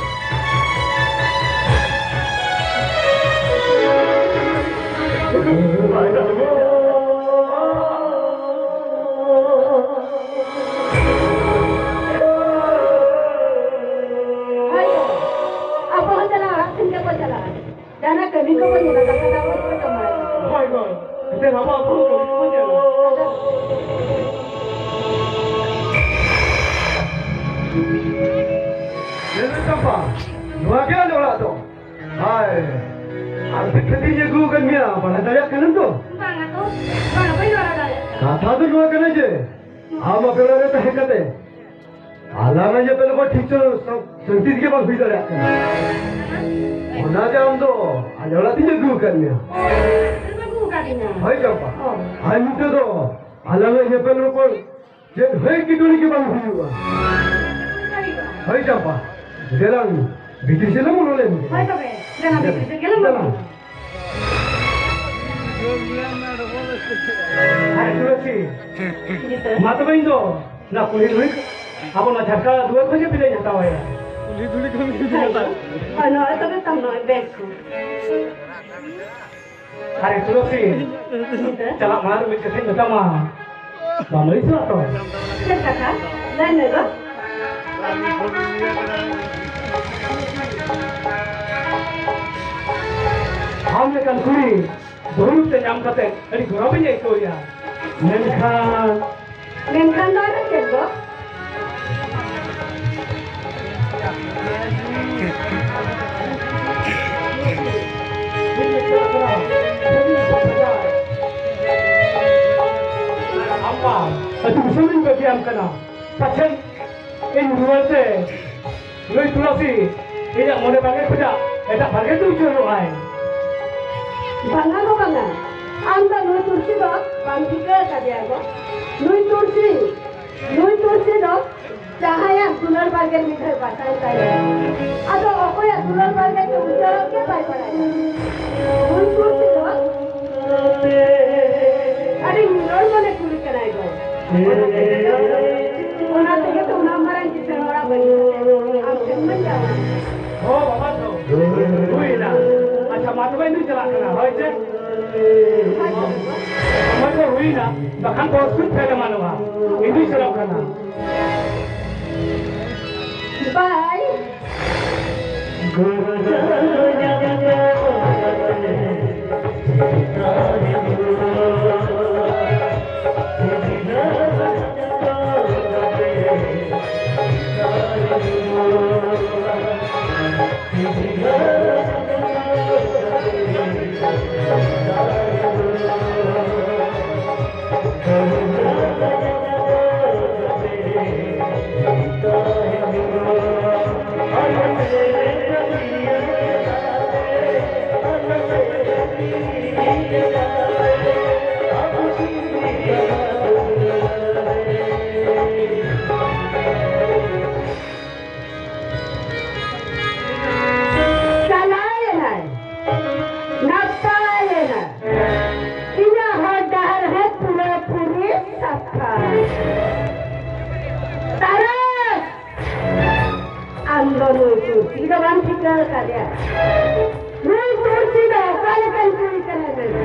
ᱦᱳᱭ ᱜᱚ᱾ ᱟᱵᱚ ᱦᱚᱸ ᱪᱟᱞᱟᱜ, ᱚᱲᱟᱜ ᱥᱮᱱ ᱜᱮᱵᱚ ᱪᱟᱞᱟᱜᱼᱟ᱾ ᱡᱟᱦᱟᱱᱟᱜ ᱠᱟᱹᱢᱤ ᱠᱚᱵᱚ ᱧᱮᱞᱟ, ᱫᱟᱠᱟ ᱫᱟᱜ ᱵᱚ ᱡᱚᱢᱟ᱾ ᱦᱳᱭ, ᱦᱳᱭ᱾ ᱮᱱᱛᱮ ᱟᱵᱚ ᱟᱵᱚ ᱠᱟᱹᱢᱤ ᱠᱚᱵᱚ ᱧᱮᱞᱟ᱾ ᱧᱮᱞ ᱢᱮ ᱪᱟᱢᱯᱟ, ᱱᱚᱣᱟ ᱜᱮ ᱟᱞᱮ ᱚᱲᱟᱜ ᱫᱚ᱾ ᱦᱟᱭ, ᱟᱨ ᱪᱮᱫ ᱠᱷᱟᱹᱛᱤᱨ ᱤᱧ ᱟᱹᱜᱩ ᱟᱠᱟᱫ ᱢᱮᱭᱟ? ᱵᱟᱲᱟᱭ ᱫᱟᱲᱮᱭᱟᱜ ᱠᱟᱱᱟᱢ ᱛᱚ? ᱵᱟᱝᱟ ᱛᱚ, ᱵᱟᱝᱟ, ᱵᱟᱹᱧ ᱵᱟᱲᱟᱭ ᱫᱟᱲᱮᱭᱟᱜ ᱠᱟᱱᱟ᱾ ᱠᱟᱛᱷᱟ ᱫᱚ ᱱᱚᱣᱟ ᱠᱟᱱᱟ ᱡᱮ, ᱟᱢ ᱟᱯᱮ ᱚᱲᱟᱜ ᱨᱮ ᱛᱟᱦᱮᱸ ᱠᱟᱛᱮ ᱟᱞᱟᱝᱟᱜ ᱧᱮᱯᱮᱞ ᱠᱚ ᱴᱷᱤᱠ ᱥᱟᱹ-, ᱥᱟᱹ-, ᱥᱟᱹᱱᱛᱤ ᱛᱮᱜᱮ ᱵᱟᱝ ᱦᱩᱭ ᱫᱟᱲᱮᱭᱟᱜ ᱠᱟᱱᱟ᱾ ᱚᱱᱟᱛᱮ ᱟᱢ ᱫᱚ ᱟᱞᱮ ᱚᱲᱟᱜ ᱛᱤᱧ ᱟᱹᱜᱩ ᱟᱠᱟᱫ ᱢᱮᱭᱟ᱾ ᱚ, ᱟᱹᱜᱩ ᱟᱠᱟᱫᱤᱧᱟ᱾ ᱦᱳᱭ ᱪᱟᱢᱯᱟ᱾ ᱚ᱾ ᱟᱨ ᱱᱤᱛᱚᱜ ᱫᱚ ᱟᱞᱟᱝᱟᱜ ᱧᱮᱯᱮᱞ ᱨᱚᱯᱚᱲ ᱪᱮᱫ ᱦᱚᱸ ᱮᱴᱠᱮᱴᱚᱬᱮ ᱜᱮ ᱵᱟᱝ ᱦᱩᱭᱩᱜᱼᱟ᱾ ᱦᱳᱭ ᱪᱟᱢᱯᱟ, ᱫᱮᱞᱟᱝ ᱵᱷᱤᱛᱤᱨ ᱥᱮᱫ ᱞᱟᱝ ᱵᱚᱞᱚ ᱞᱮᱱ ᱜᱮ᱾ ᱦᱳᱭ ᱛᱚᱵᱮ, ᱫᱮᱞᱟ ᱵᱷᱤᱛᱤᱨ ᱥᱮᱫ ᱜᱮᱞᱟᱝ ᱵᱚᱞᱚᱱᱟ᱾ ᱟᱨ ᱛᱩᱞᱟᱹᱥᱤ, ᱢᱟ ᱛᱚᱵᱮ ᱤᱧ ᱫᱚ ᱚᱱᱟ ᱠᱩᱞᱦᱤ ᱫᱷᱩᱲᱤ, ᱟᱵᱚ ᱚᱱᱟ ᱡᱷᱟᱴᱠᱟ ᱫᱩᱣᱟᱹᱨ ᱠᱷᱚᱱ ᱜᱮ ᱵᱤᱫᱟᱹᱭ ᱦᱟᱛᱟᱣ ᱟᱭᱟ᱾ ᱠᱩᱞᱦᱤ ᱫᱷᱩᱲᱤ ᱠᱷᱚᱱ ᱜᱮ ᱵᱤᱫᱟᱹᱭ ᱦᱟᱛᱟᱣ᱾ ᱦᱳᱭ, ᱱᱚᱜᱼᱚᱭ ᱛᱚᱵᱮ ᱛᱟᱢ ᱱᱚᱜᱼᱚᱭ ᱵᱮᱜᱽ ᱠᱚ᱾ ᱟᱨᱮ ᱛᱩᱞᱟᱹᱥᱤ, ᱪᱟᱞᱟᱜ ᱢᱟᱲᱟᱝ ᱨᱮ ᱢᱤᱫ ᱠᱟᱛᱷᱟᱧ ᱢᱮᱛᱟᱢᱟ, ᱵᱟᱢ ᱟᱹᱲᱤᱥᱚᱜᱼᱟ ᱛᱚ? ᱪᱮᱫ ᱠᱟᱛᱷᱟ? ᱞᱟᱹᱭ ᱢᱮ ᱜᱚ᱾ ᱟᱢ ᱞᱮᱠᱟᱱ ᱠᱩᱲᱤ ᱵᱟᱹᱦᱩ ᱨᱩᱯ ᱛᱮ ᱧᱟᱢ ᱠᱟᱛᱮ ᱟᱹᱰᱤ ᱜᱚᱨᱚᱵᱤᱧ ᱟᱹᱭᱠᱟᱹᱣᱮᱫᱼᱟ᱾ ᱢᱮᱱᱠᱷᱟᱱ ᱢᱮᱱᱠᱷᱟᱱ ᱫᱚ ᱟᱨ ᱪᱮᱫ ᱫᱚ? ᱟᱢ ᱢᱟ ᱟᱹᱛᱩ ᱫᱤᱥᱚᱢᱤᱧ ᱵᱟᱹᱜᱤᱭᱟᱢ ᱠᱟᱱᱟ, ᱯᱟᱪᱷᱮ ᱤᱧ ᱨᱩᱣᱟᱹᱲ ᱛᱮ ᱱᱩᱭ ᱛᱩᱞᱟᱹᱥᱤ ᱤᱧᱟᱹᱜ ᱢᱚᱱᱮ ᱵᱟᱲᱜᱮ ᱠᱷᱚᱱᱟᱜ ᱮᱴᱟᱜ ᱵᱟᱲᱜᱮ ᱛᱮ ᱩᱪᱟᱹᱲᱚᱜᱼᱟᱭ᱾ ᱵᱟᱝᱟ ᱜᱚ ᱵᱟᱝᱟ, ᱟᱢ ᱫᱚ ᱱᱩᱭ ᱛᱩᱞᱥᱤ ᱫᱚ ᱵᱟᱢ ᱴᱷᱤᱠᱟᱹ ᱟᱠᱟᱫᱮᱭᱟ ᱜᱚ᱾ ᱱᱩᱭ ᱛᱩᱞᱥᱤ, ᱱᱩᱭ ᱛᱩᱞᱥᱤ ᱫᱚ ᱡᱟᱦᱟᱸᱭᱟᱜ ᱫᱩᱞᱟᱹᱲ ᱵᱟᱲᱜᱮ ᱢᱤᱫ ᱫᱷᱟᱣ ᱵᱟᱥᱟᱭ ᱛᱟᱭᱟ, ᱟᱫᱚ ᱚᱠᱚᱭᱟᱜ ᱫᱩᱞᱟᱹᱲ ᱵᱟᱲᱜᱮ ᱛᱮ ᱩᱪᱟᱹᱲᱚᱜ ᱜᱮ ᱵᱟᱭ ᱵᱟᱲᱟᱭᱟ᱾ ᱱᱩᱭ ᱛᱩᱞᱥᱤ ᱫᱚ ᱟᱹᱰᱤ ᱱᱤᱨᱚᱲ ᱢᱚᱱᱮ ᱠᱩᱲᱤ ᱠᱟᱱᱟᱭ ᱜᱚ᱾ ᱚᱱᱟ ᱛᱮᱜᱮ ᱛᱚ, ᱚᱱᱟ ᱛᱮᱜᱮ ᱛᱚ ᱩᱱᱟᱹᱜ ᱢᱟᱨᱟᱝ ᱠᱤᱥᱟᱹᱬ ᱚᱲᱟᱜ ᱵᱟᱹᱜᱤ ᱠᱟᱛᱮ ᱟᱢ ᱴᱷᱮᱱ ᱢᱟᱧ ᱪᱟᱞᱟᱜᱼᱟ᱾ ᱦᱚᱸ ᱵᱟᱵᱟ ᱛᱚ, ᱦᱩᱭᱱᱟ᱾ ᱟᱪᱪᱷᱟ, ᱢᱟ ᱛᱚᱵᱮ ᱤᱧ ᱫᱩᱧ ᱪᱟᱞᱟᱜ ᱠᱟᱱᱟ, ᱦᱳᱭ ᱥᱮ? ᱦᱳᱭ ᱛᱚ᱾ ᱥᱚᱢᱚᱭ ᱠᱚ ᱦᱩᱭᱱᱟ, ᱵᱟᱠᱷᱟᱱ ᱵᱚᱥ ᱠᱚᱧ ᱯᱷᱮᱞ ᱮᱢᱟᱱᱚᱜᱼᱟ᱾ ᱤᱧ ᱫᱩᱧ ᱥᱮᱱᱚᱜ ᱠᱟᱱᱟ᱾ ᱵᱟᱭ᱾ ᱪᱟᱞᱟᱣᱮᱱᱟᱭ, ᱱᱟᱯᱟᱭᱮᱱᱟ, ᱤᱧᱟᱹᱜ ᱦᱚᱨ ᱰᱟᱦᱟᱨ ᱦᱚᱸ ᱯᱩᱨᱟᱹᱯᱩᱨᱤ ᱥᱟᱯᱷᱟ᱾ ᱛᱟᱨᱟᱥ! ᱟᱢ ᱫᱚ ᱱᱩᱭ ᱛᱩᱞᱥᱤ ᱫᱚ ᱵᱟᱢ ᱴᱷᱤᱠᱟᱹ ᱟᱠᱟᱫᱮᱭᱟ᱾ ᱱᱩᱭ ᱛᱩᱞᱥᱤ ᱫᱚ ᱚᱠᱟ ᱞᱮᱠᱟᱱ ᱠᱩᱲᱤ ᱠᱟᱱᱟᱭ ᱢᱮᱱᱛᱮ?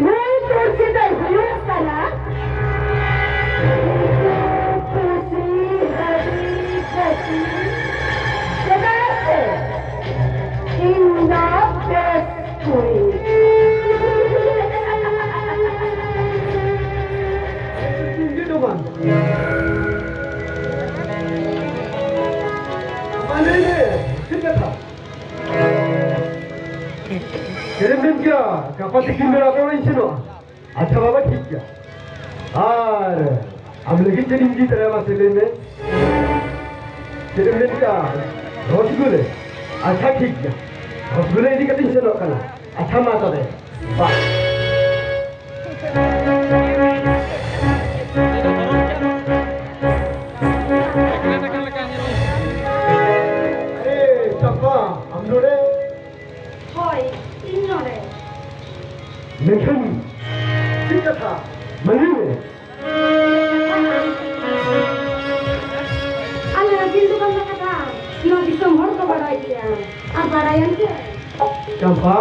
ᱱᱩᱭ ᱛᱩᱞᱥᱤ ᱫᱚᱭ ᱦᱩᱭᱩᱜ ᱠᱟᱱᱟ ᱛᱩᱞᱥᱤ ᱢᱟ ᱞᱟᱹᱭ ᱢᱮ, ᱪᱮᱫ ᱠᱟᱛᱷᱟ? ᱪᱮᱫ ᱮᱢ ᱢᱮᱱ ᱠᱮᱭᱟ? ᱜᱟᱯᱟ ᱛᱤᱠᱤᱱ ᱵᱮᱲᱟ ᱫᱚ ᱚᱲᱟᱜ ᱤᱧ ᱥᱮᱱᱚᱜᱼᱟ᱾ ᱟᱪᱪᱷᱟ ᱵᱟᱵᱟ, ᱴᱷᱤᱠ ᱜᱮᱭᱟ᱾ ᱟᱨ ᱟᱢ ᱞᱟᱹᱜᱤᱫ ᱪᱮᱫ ᱤᱧ ᱤᱫᱤ ᱛᱚᱨᱟᱭᱟ, ᱢᱟᱥᱮ ᱞᱟᱹᱭ ᱢᱮ? ᱪᱮᱫ ᱮᱢ ᱢᱮᱱ ᱠᱮᱭᱟ? ᱨᱚᱥᱜᱩᱞᱟᱹ? ᱟᱪᱪᱷᱟ, ᱴᱷᱤᱠ ᱜᱮᱭᱟ, ᱨᱚᱥᱜᱩᱞᱟᱹ ᱤᱫᱤ ᱠᱟᱛᱮᱧ ᱥᱮᱱᱚᱜ ᱠᱟᱱᱟ᱾ ᱟᱪᱪᱷᱟ, ᱢᱟ ᱛᱚᱵᱮ, ᱵᱟᱭ᱾ ᱮ, ᱪᱟᱢᱯᱟ, ᱟᱢ ᱱᱚᱰᱮ? ᱦᱳᱭ, ᱤᱧ ᱱᱚᱰᱮ᱾ ᱢᱮᱱᱠᱷᱟᱱ ᱪᱮᱫ ᱠᱟᱛᱷᱟ? ᱢᱟ ᱞᱟᱹᱭ ᱢᱮ᱾ ᱟᱞᱮ ᱨᱮᱱ ᱡᱤᱞ ᱫᱚᱠᱟᱱ ᱨᱮᱱᱟᱜ ᱠᱟᱛᱷᱟ ᱱᱚᱣᱟ ᱫᱤᱥᱚᱢ ᱦᱚᱲ ᱠᱚ ᱵᱟᱲᱟᱭ ᱜᱮᱭᱟ᱾ ᱟᱨ ᱵᱟᱲᱟᱭᱟᱢ ᱪᱮ? ᱪᱟᱢᱯᱟ᱾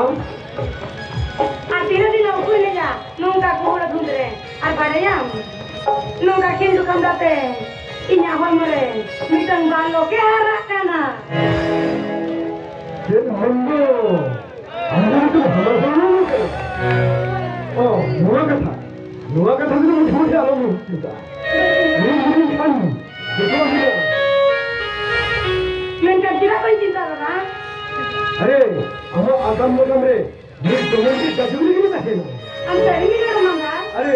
ᱟᱨ ᱛᱤᱱᱟᱹᱜ ᱫᱤᱱ ᱩᱠᱩᱭ ᱞᱮᱭᱟ ᱱᱚᱝᱠᱟ ᱜᱚᱦᱚᱲ ᱫᱷᱩᱸᱫ ᱨᱮ? ᱟᱨ ᱵᱟᱲᱟᱭᱟᱢ, ᱱᱚᱝᱠᱟ ᱠᱷᱤᱞᱰᱩ ᱠᱷᱟᱢᱰᱟ ᱛᱮ ᱤᱧᱟᱹᱜ ᱦᱚᱲᱢᱚ ᱨᱮ ᱢᱤᱫᱴᱟᱝ ᱵᱟᱞᱚᱠ ᱮ ᱦᱟᱨᱟᱜ ᱠᱟᱱᱟ᱾ ᱪᱮᱫ ᱢᱚᱱᱫᱚ? ᱟᱢ ᱫᱚ ᱱᱤᱛᱚᱜ ᱦᱟᱢᱟᱞ ᱦᱚᱲᱢᱚ ᱠᱟᱱᱟ᱾ ᱚ, ᱱᱚᱣᱟ ᱠᱟᱛᱷᱟ, ᱱᱚᱣᱟ ᱠᱟᱛᱷᱟ ᱫᱚ ᱢᱩᱴᱷᱟᱹ ᱢᱩᱴᱷᱟᱹ ᱟᱞᱚᱢ ᱪᱤᱱᱛᱟᱹᱜᱼᱟ᱾ ᱱᱩᱭ ᱦᱩᱰᱤᱧ ᱠᱷᱟᱱ ᱡᱚᱛᱚᱣᱟᱜ ᱦᱩᱭᱩᱜᱼᱟ᱾ ᱢᱮᱱᱠᱷᱟᱱ ᱪᱮᱫᱟᱜ ᱵᱟᱹᱧ ᱪᱤᱱᱛᱟᱹ ᱞᱮᱫᱟ? ᱟᱨᱮ, ᱟᱢᱟᱜ ᱟᱜᱟᱢ ᱱᱟᱜᱟᱢ ᱨᱮ ᱱᱩᱭ ᱡᱮᱢᱚᱱ ᱜᱮ ᱡᱟᱡᱩᱜᱽ ᱨᱮᱜᱮ ᱛᱟᱦᱮᱱᱟ᱾ ᱟᱢ ᱥᱟᱹᱨᱤ ᱜᱮ ᱨᱚᱲ ᱢᱟᱸᱜᱟ᱾ ᱟᱨᱮ,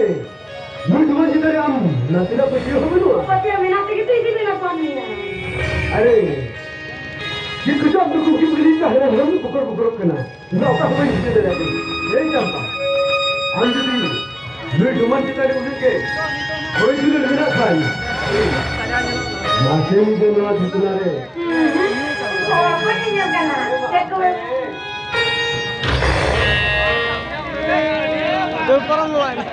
ᱱᱩᱭ ᱡᱮᱢᱚᱱ ᱪᱮᱛᱟᱱ ᱨᱮ ᱟᱢ ᱱᱟᱥᱮᱱᱟᱜ ᱯᱟᱹᱛᱭᱟᱹᱣ ᱦᱚᱸ ᱵᱟᱹᱱᱩᱜᱼᱟ᱾ ᱯᱟᱹᱛᱭᱟᱹᱣ ᱢᱮᱱᱟᱜ ᱛᱮᱜᱮ ᱛᱚ ᱤᱧ ᱫᱩᱧ ᱢᱮᱱᱟ ᱠᱚᱢ ᱜᱮᱭᱟ᱾ ᱟᱨᱮ, ᱪᱮᱫ ᱠᱚᱪᱚ ᱟᱢ ᱫᱚ ᱠᱩᱠᱞᱤ ᱠᱩᱠᱞᱤ ᱛᱟᱦᱮᱱᱟ, ᱦᱚᱲ ᱵᱚᱠᱚᱨ ᱵᱚᱠᱚᱨᱚᱜ ᱠᱟᱱᱟ᱾ ᱤᱧ ᱫᱚ ᱚᱠᱟ ᱦᱚᱸ ᱵᱟᱹᱧ ᱵᱩᱡᱷᱟᱹᱣ ᱫᱟᱲᱮᱭᱟᱜ ᱠᱟᱱᱟ᱾ ᱮᱭ ᱪᱟᱢᱯᱟ, ᱟᱢ ᱡᱩᱫᱤ ᱱᱩᱭ ᱡᱮᱢᱚᱱ ᱪᱮᱛᱟᱱ ᱨᱮ ᱩᱱᱟᱹᱜ ᱜᱮ ᱦᱚᱭ ᱫᱩᱞᱟᱹᱲ ᱢᱮᱱᱟᱜ ᱠᱷᱟᱱ, ᱢᱟᱥᱮ ᱢᱤᱫ ᱫᱤᱱ ᱱᱚᱣᱟ ᱴᱷᱤᱠᱟᱹᱱᱟ ᱨᱮ ᱦᱚᱲ ᱠᱚ ᱧᱮᱧᱮᱞ ᱠᱟᱱᱟ᱾ ᱪᱮᱫ ᱠᱚ ᱢᱮᱱᱟ? ᱫᱟᱹᱲ ᱯᱟᱨᱚᱢ ᱞᱟᱭ ᱢᱮ᱾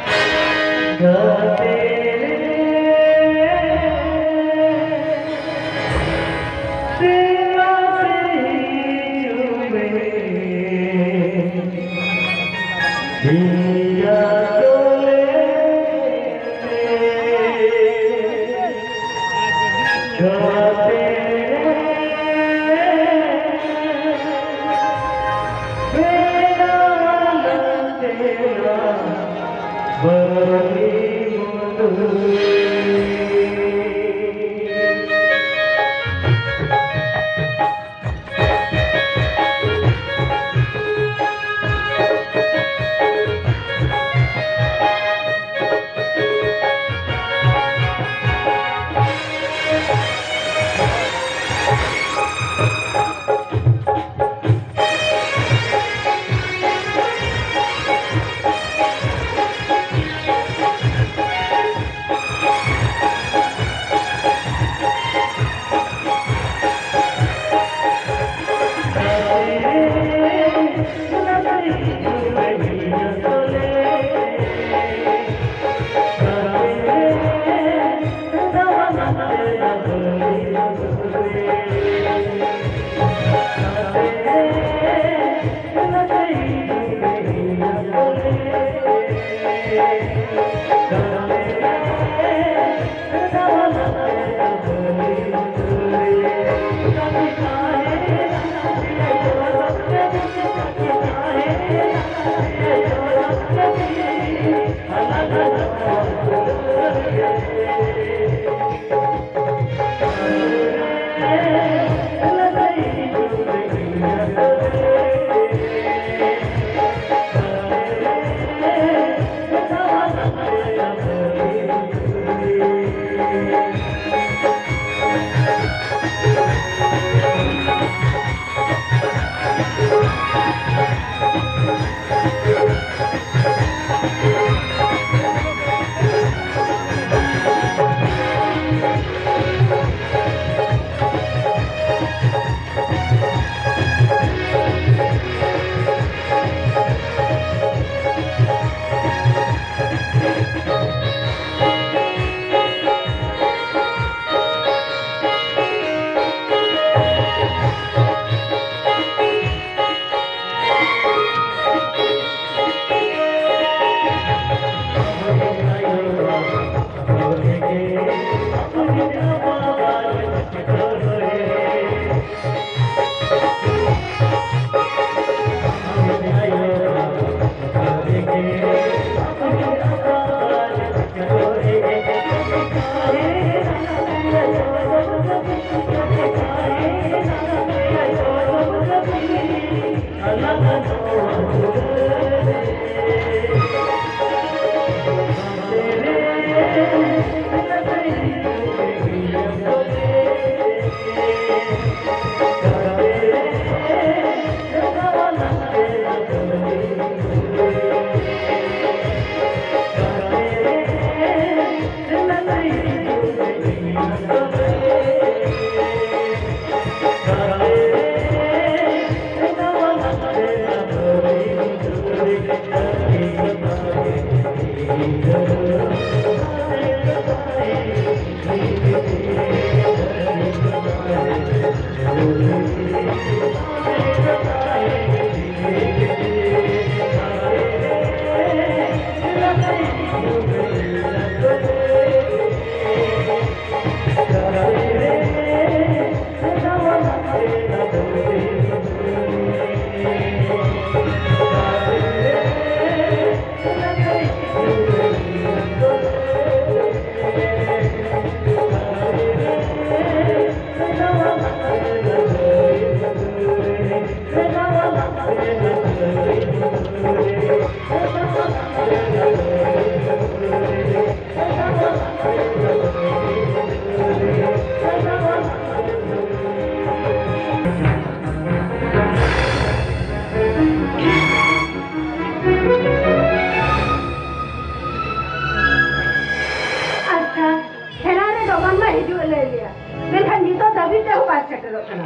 ᱥᱟᱢᱟᱱ ᱢᱟ ᱦᱤᱡᱩᱜ ᱮ ᱞᱟᱹᱭ ᱞᱮᱭᱟ, ᱢᱮᱱᱠᱷᱟᱱ ᱱᱤᱛᱚᱜ ᱫᱷᱟᱹᱵᱤᱡ ᱛᱮᱦᱚᱸ ᱵᱟᱭ ᱥᱮᱴᱮᱨᱚᱜ ᱠᱟᱱᱟ᱾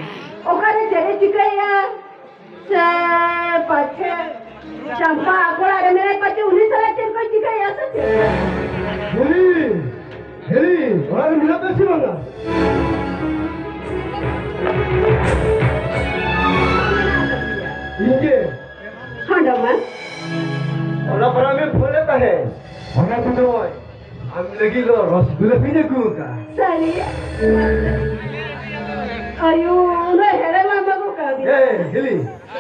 ᱚᱠᱟᱨᱮ ᱪᱮᱫ ᱮ ᱪᱤᱠᱟᱹᱭᱮᱫᱼᱟ? ᱥᱮ ᱯᱟᱪᱷᱮ ᱪᱟᱢᱯᱟ ᱟᱠᱚ ᱚᱲᱟᱜ ᱨᱮ ᱢᱮᱱᱟᱭ, ᱯᱟᱪᱷᱮ ᱩᱱᱤ ᱥᱟᱞᱟᱜ ᱪᱮᱫ ᱠᱚᱭ ᱪᱤᱠᱟᱹᱭᱮᱫᱼᱟ ᱥᱮ ᱪᱮᱫ? ᱦᱮᱞᱤ, ᱦᱮᱞᱤ, ᱚᱲᱟᱜ ᱨᱮ ᱢᱮᱱᱟᱜ ᱯᱮᱭᱟ ᱥᱮ ᱵᱟᱝᱟ? ᱤᱧ ᱜᱮ᱾ ᱦᱚᱸ, ᱰᱚᱢᱟᱱ᱾ ᱚᱱᱟ ᱯᱟᱨᱟ ᱢᱮ ᱯᱷᱳᱱ ᱞᱮᱫ ᱛᱟᱦᱮᱸᱫ᱾ ᱚᱱᱟ ᱠᱚᱫᱚ ᱟᱢ ᱞᱟᱹᱜᱤᱫ ᱫᱚ ᱨᱚᱥᱜᱩᱞᱞᱟᱹ ᱯᱤᱧ ᱟᱹᱜᱩ ᱟᱠᱟᱫᱼᱟ᱾ ᱥᱟᱹᱨᱤ? ᱟᱭᱳ, ᱩᱱᱟᱹᱜ ᱦᱮᱲᱮᱢ ᱟᱢ ᱟᱹᱜᱩ ᱠᱟᱣᱫᱤᱧᱟ᱾ ᱮ, ᱦᱤᱞᱤ᱾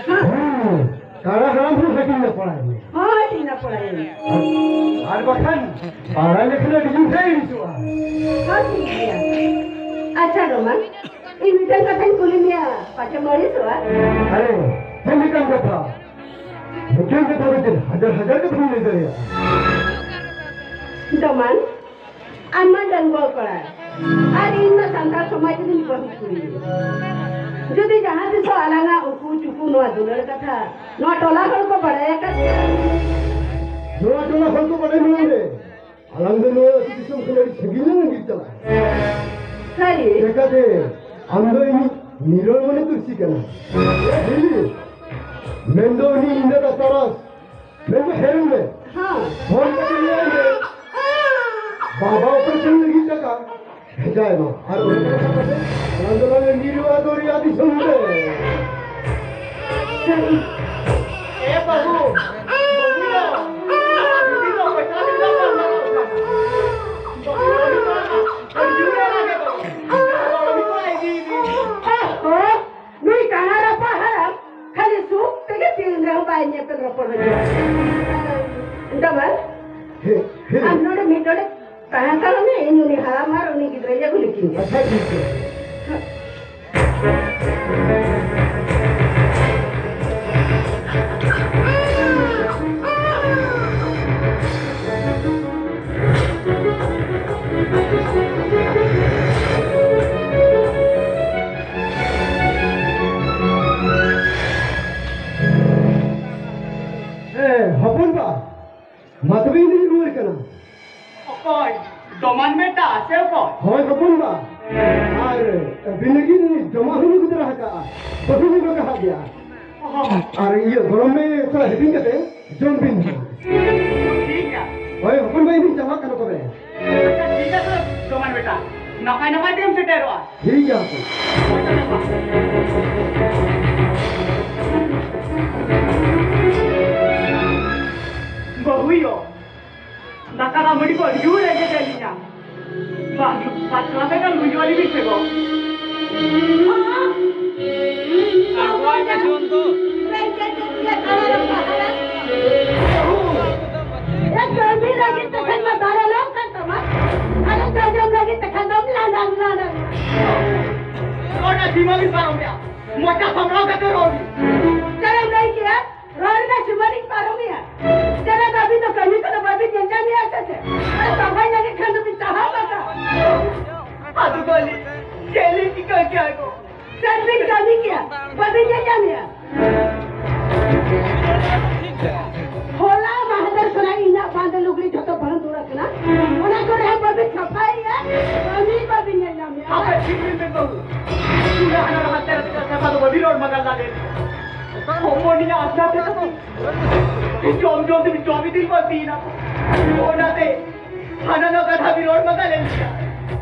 ᱦᱮᱸ᱾ ᱦᱩᱸ, ᱠᱟᱲᱟ ᱦᱟᱲᱟᱢ ᱦᱚᱸ ᱦᱟᱹᱴᱤᱧ ᱱᱟᱯᱚᱲᱟᱭ ᱢᱮ᱾ ᱦᱚᱸ, ᱦᱟᱹᱴᱤᱧ ᱱᱟᱯᱚᱲᱟᱭ ᱢᱮ᱾ ᱟᱨ ᱵᱟᱠᱷᱟᱱ ᱵᱟᱲᱟᱭ ᱞᱮᱠᱷᱟᱱ ᱟᱹᱰᱤ ᱡᱳᱨ ᱦᱮ ᱟᱹᱲᱤᱥᱚᱜᱼᱟ᱾ ᱦᱚᱸ, ᱴᱷᱤᱠ ᱜᱮᱭᱟ᱾ ᱟᱪᱪᱷᱟ, ᱰᱚᱢᱟᱱ, ᱤᱧ ᱢᱤᱫᱴᱟᱝ ᱠᱟᱛᱷᱟᱧ ᱠᱩᱞᱤ ᱢᱮᱭᱟ, ᱯᱟᱪᱮᱢ ᱟᱹᱲᱤᱥᱚᱜᱼᱟ? ᱟᱨᱮ, ᱪᱮᱫ ᱞᱮᱠᱟᱱ ᱠᱟᱛᱷᱟ? ᱢᱤᱫᱴᱟᱝ ᱠᱟᱛᱷᱟ ᱫᱚ ᱪᱮᱫ ᱦᱟᱡᱟᱨ ᱦᱟᱡᱟᱨ ᱠᱟᱛᱷᱟᱧ ᱞᱟᱹᱭ ᱫᱟᱲᱮᱭᱟᱜᱼᱟ᱾ ᱰᱚᱢᱟᱱ, ᱟᱢ ᱢᱟ ᱰᱟᱺᱜᱩᱣᱟᱹ ᱠᱚᱲᱟ, ᱟᱨ ᱤᱧ ᱢᱟ ᱥᱟᱱᱛᱟᱲ ᱥᱚᱢᱟᱡᱽ ᱨᱤᱱ ᱵᱟᱹᱦᱩ ᱠᱩᱲᱤ᱾ ᱡᱩᱫᱤ ᱡᱟᱦᱟᱸ ᱛᱤᱥᱚᱜ ᱟᱞᱟᱝᱟᱜ ᱩᱠᱩ ᱪᱩᱠᱩ ᱱᱚᱣᱟ ᱫᱩᱞᱟᱹᱲ ᱠᱟᱛᱷᱟ ᱱᱚᱣᱟ ᱴᱚᱞᱟ ᱦᱚᱲ ᱠᱚ ᱵᱟᱲᱟᱭ ᱟᱠᱟᱫ ᱜᱮᱭᱟ᱾ ᱱᱚᱣᱟ ᱴᱚᱞᱟ ᱦᱚᱲ ᱠᱚ ᱵᱟᱲᱟᱭ ᱢᱟᱲᱟᱝ ᱨᱮ ᱟᱞᱟᱝ ᱫᱚ ᱱᱚᱣᱟ ᱟᱹᱛᱩ ᱫᱤᱥᱚᱢ ᱠᱷᱚᱱ ᱟᱹᱰᱤ ᱥᱟᱺᱜᱤᱧ ᱞᱟᱝ ᱜᱤᱰᱤ ᱪᱟᱞᱟᱜᱼᱟ᱾ ᱥᱟᱹᱨᱤ? ᱪᱮᱠᱟᱛᱮ? ᱟᱢ ᱫᱚ ᱤᱧ ᱱᱤᱨᱚᱲ ᱢᱚᱱᱮ ᱛᱩᱞᱥᱤ ᱠᱟᱱᱟ᱾ ᱦᱤᱞᱤ, ᱢᱮᱱᱫᱚ ᱩᱱᱤ ᱤᱧ ᱫᱟᱫᱟ ᱛᱟᱨᱟᱥ, ᱢᱮᱱᱫᱚ ᱦᱮᱨᱮᱞ ᱢᱮ᱾ ᱦᱮᱸ᱾ ᱯᱷᱳᱱ ᱠᱟᱛᱮ ᱞᱟᱹᱭ ᱢᱮ, ᱵᱟᱵᱟ ᱚᱯᱟᱨᱮᱥᱚᱱ ᱞᱟᱹᱜᱤᱫ ᱴᱟᱠᱟ ᱵᱷᱮᱡᱟᱭ ᱢᱟ᱾ ᱟᱨ ᱚᱱᱟ ᱠᱟᱛᱷᱟ ᱠᱟᱛᱮ ᱟᱞᱟᱝ ᱫᱚᱞᱟᱝ ᱟᱸᱜᱤᱨᱚᱜᱼᱟ ᱫᱚᱨᱭᱟ ᱫᱤᱥᱚᱢ ᱨᱮ᱾ ᱥᱟᱹᱨᱤ? ᱮ ᱵᱟᱹᱵᱩ, ᱵᱟᱹᱵᱩ ᱭᱟ, ᱫᱤᱫᱤ ᱫᱚ ᱯᱚᱭᱥᱟ ᱞᱟᱹᱜᱤᱫ ᱫᱚ ᱵᱟᱝ ᱜᱟᱱᱚᱜ ᱠᱟᱱᱟ᱾ ᱵᱟᱹᱵᱩ ᱫᱚ ᱱᱤᱛᱚᱜ ᱟᱹᱰᱤ ᱡᱳᱨᱮ ᱨᱟᱜᱮᱫ ᱫᱚ᱾ ᱟᱨ ᱩᱱᱤ ᱠᱚᱲᱟ ᱤᱫᱤᱭᱮᱫᱮ᱾ ᱚᱦᱚ, ᱱᱩᱭ ᱠᱟᱬᱟ ᱨᱟᱯᱟᱜ ᱦᱟᱲᱟᱢ ᱠᱷᱟᱹᱞᱤ ᱥᱩᱠ ᱛᱮᱜᱮ ᱛᱤᱱ ᱨᱮᱦᱚᱸ ᱵᱟᱭ ᱧᱮᱯᱮᱞ ᱨᱚᱯᱚᱲ ᱦᱚᱪᱚᱜᱼᱟ᱾ ᱰᱚᱢᱟᱱ, ᱦᱮ, ᱦᱮ᱾ ᱟᱢ ᱱᱚᱰᱮ ᱢᱤᱫ ᱰᱚᱸᱰᱮᱠ ᱛᱟᱦᱮᱸ ᱦᱟᱛᱟᱲᱚᱜ ᱢᱮ, ᱤᱧ ᱩᱱᱤ ᱦᱟᱲᱟᱢ ᱟᱨ ᱩᱱᱤ ᱜᱤᱫᱽᱨᱟᱹᱧ ᱟᱹᱜᱩ ᱞᱮᱠᱤᱱ ᱜᱮ᱾ ᱟᱪᱪᱷᱟ, ᱴᱷᱤᱠ ᱜᱮᱭᱟ᱾ ᱮ, ᱦᱚᱯᱚᱱ ᱵᱟ, ᱢᱟ ᱛᱚᱵᱮ ᱤᱧ ᱫᱩᱧ ᱨᱩᱣᱟᱹᱲ ᱠᱟᱱᱟ᱾ ᱚᱠᱚᱭ? ᱰᱚᱢᱟᱱ ᱵᱮᱴᱟ, ᱪᱮᱫ ᱠᱚ? ᱦᱳᱭ ᱦᱚᱯᱚᱱ ᱵᱟ, ᱟᱨ ᱟᱹᱵᱤᱱ ᱞᱟᱹᱜᱤᱫ ᱡᱚᱢᱟᱜ ᱦᱚᱸ ᱟᱹᱜᱩ ᱛᱚᱨᱟ ᱟᱠᱟᱜᱼᱟ᱾ ᱵᱟᱹᱦᱩ ᱵᱤᱱ ᱵᱟᱜᱟᱣ ᱟᱠᱟᱫᱮᱭᱟ᱾ ᱚᱦᱚ᱾ ᱟᱨ ᱤᱭᱟᱹ ᱜᱚᱲᱚᱢ ᱢᱮ ᱥᱟᱞᱟᱜ ᱦᱟᱹᱴᱤᱧ ᱠᱟᱛᱮ ᱡᱚᱢ ᱵᱤᱱ᱾ ᱴᱷᱤᱠ ᱜᱮᱭᱟ᱾ ᱦᱳᱭ ᱦᱚᱯᱚᱱ ᱵᱟ, ᱤᱧ ᱪᱟᱞᱟᱜ ᱠᱟᱱᱟ ᱛᱚᱵᱮ᱾ ᱟᱪᱪᱷᱟ, ᱴᱷᱤᱠ ᱜᱮᱭᱟ ᱛᱚ, ᱡᱚᱢᱟᱱ ᱵᱮᱴᱟ᱾ ᱱᱟᱯᱟᱭ ᱱᱟᱯᱟᱭ ᱛᱮᱢ ᱥᱮᱴᱮᱨᱚᱜᱼᱟ᱾ ᱴᱷᱤᱠ ᱜᱮᱭᱟ ᱦᱚᱯᱚᱱ᱾ ᱵᱟᱹᱦᱩᱭᱳ, ᱫᱟᱠᱟ ᱫᱟᱜ ᱢᱟᱹᱰᱤ ᱠᱚ ᱟᱹᱰᱤ ᱡᱳᱨ ᱨᱮᱸᱜᱮᱡ ᱮᱫ ᱞᱤᱧᱟ᱾ ᱵᱟᱝ, ᱯᱟᱛᱲᱟ ᱛᱮ ᱜᱟᱱ ᱦᱩᱭᱩᱜᱼᱟ, ᱞᱤᱵᱤ ᱥᱮ ᱜᱚ? ᱟᱬᱜᱚ ᱟᱭ ᱢᱮ ᱡᱩᱣᱟᱹᱱ ᱫᱚ᱾ ᱮ, ᱠᱟᱹᱢᱤ ᱞᱟᱹᱜᱤᱫ ᱛᱮᱠᱷᱟᱱ ᱢᱟ ᱫᱟᱲᱮ ᱞᱟᱝ ᱠᱟᱱ ᱛᱟᱢᱟ᱾ ᱟᱨ ᱡᱚᱡᱚᱢ ᱞᱟᱹᱜᱤᱫ ᱛᱮᱠᱷᱟᱱ ᱫᱚᱢ ᱞᱟᱸᱰᱟ, ᱞᱟᱸᱰᱟ᱾ ᱚᱱᱟ ᱥᱤᱢᱟᱹ ᱵᱤᱱ ᱯᱟᱨᱚᱢ ᱠᱮᱜᱼᱟ᱾ ᱢᱚᱪᱟ ᱥᱟᱢᱵᱲᱟᱣ ᱠᱟᱛᱮ ᱨᱚᱲ ᱵᱤᱱ᱾ ᱪᱮᱫ ᱮᱢ ᱞᱟᱹᱭ ᱠᱮᱜᱼᱟ? ᱨᱚᱲ ᱨᱮᱱᱟᱜ ᱥᱤᱢᱟᱹ ᱞᱤᱧ ᱯᱟᱨᱚᱢᱮᱜᱼᱟ᱾ ᱪᱮᱫᱟᱜ ᱟᱹᱵᱤᱱ ᱫᱚ ᱠᱟᱹᱢᱤ ᱠᱚᱫᱚ ᱵᱟᱹᱵᱤᱱ ᱧᱮᱞ ᱧᱟᱢᱮᱜᱼᱟ ᱥᱮ ᱪᱮᱫ? ᱟᱨ ᱥᱟᱯᱷᱟᱭ ᱞᱟᱹᱜᱤᱫ ᱠᱷᱟᱱ ᱫᱚᱵᱤᱱ ᱪᱟᱦᱟᱣ ᱠᱟᱜᱼᱟ᱾ ᱟᱫᱚ ᱜᱚᱞᱤ, ᱪᱮᱫ ᱞᱤᱧ ᱪᱤᱠᱟᱹ ᱠᱮᱭᱟ ᱜᱚ? ᱪᱮᱫ ᱵᱤᱱ ᱠᱟᱹᱢᱤ ᱠᱮᱭᱟ? ᱵᱟᱹᱵᱤᱱ ᱧᱮᱞ ᱧᱟᱢᱮᱜᱼᱟ? ᱦᱚᱞᱟ ᱢᱟᱦᱫᱮᱨ ᱠᱷᱚᱱᱟᱜ ᱤᱧᱟᱹᱜ ᱵᱟᱸᱫᱮ ᱞᱩᱜᱽᱲᱤ ᱡᱷᱚᱛᱚ ᱵᱟᱝ ᱫᱩᱲᱟᱹ ᱠᱟᱱᱟ᱾ ᱚᱱᱟ ᱠᱚᱨᱮ ᱦᱚᱸ ᱵᱟᱹᱵᱤᱱ ᱥᱟᱯᱷᱟᱭᱮᱜᱼᱟ, ᱠᱟᱹᱢᱤ ᱵᱟᱹᱵᱤᱱ ᱧᱮᱞ ᱧᱟᱢᱮᱜᱼᱟ᱾ ᱟᱯᱮ ᱴᱷᱤᱠ ᱵᱤᱱ ᱢᱮᱱ ᱵᱟᱹᱵᱩ᱾ ᱪᱩᱞᱦᱟᱹ ᱦᱟᱱᱟ ᱞᱟᱦᱟ ᱛᱮ ᱥᱟᱯᱷᱟ ᱫᱚ ᱵᱟᱹᱵᱤᱱ ᱨᱚᱲ ᱢᱟᱜᱟᱞ ᱫᱟᱲᱮᱭᱟᱜᱼᱟ᱾ ᱦᱚᱯᱚᱱᱤᱧᱟᱹᱜ ᱟᱥᱟ ᱛᱮ ᱡᱚᱢ ᱡᱚᱢ ᱛᱮ ᱡᱚᱢ ᱤᱫᱤ ᱵᱟᱹᱲᱛᱤᱭᱮᱱᱟ᱾ ᱚᱱᱟᱛᱮ ᱦᱟᱱᱟ ᱱᱚᱣᱟ ᱠᱟᱛᱷᱟ ᱵᱤᱱ ᱨᱚᱲ ᱢᱟᱜᱟᱞ ᱮᱱ ᱜᱮᱭᱟ᱾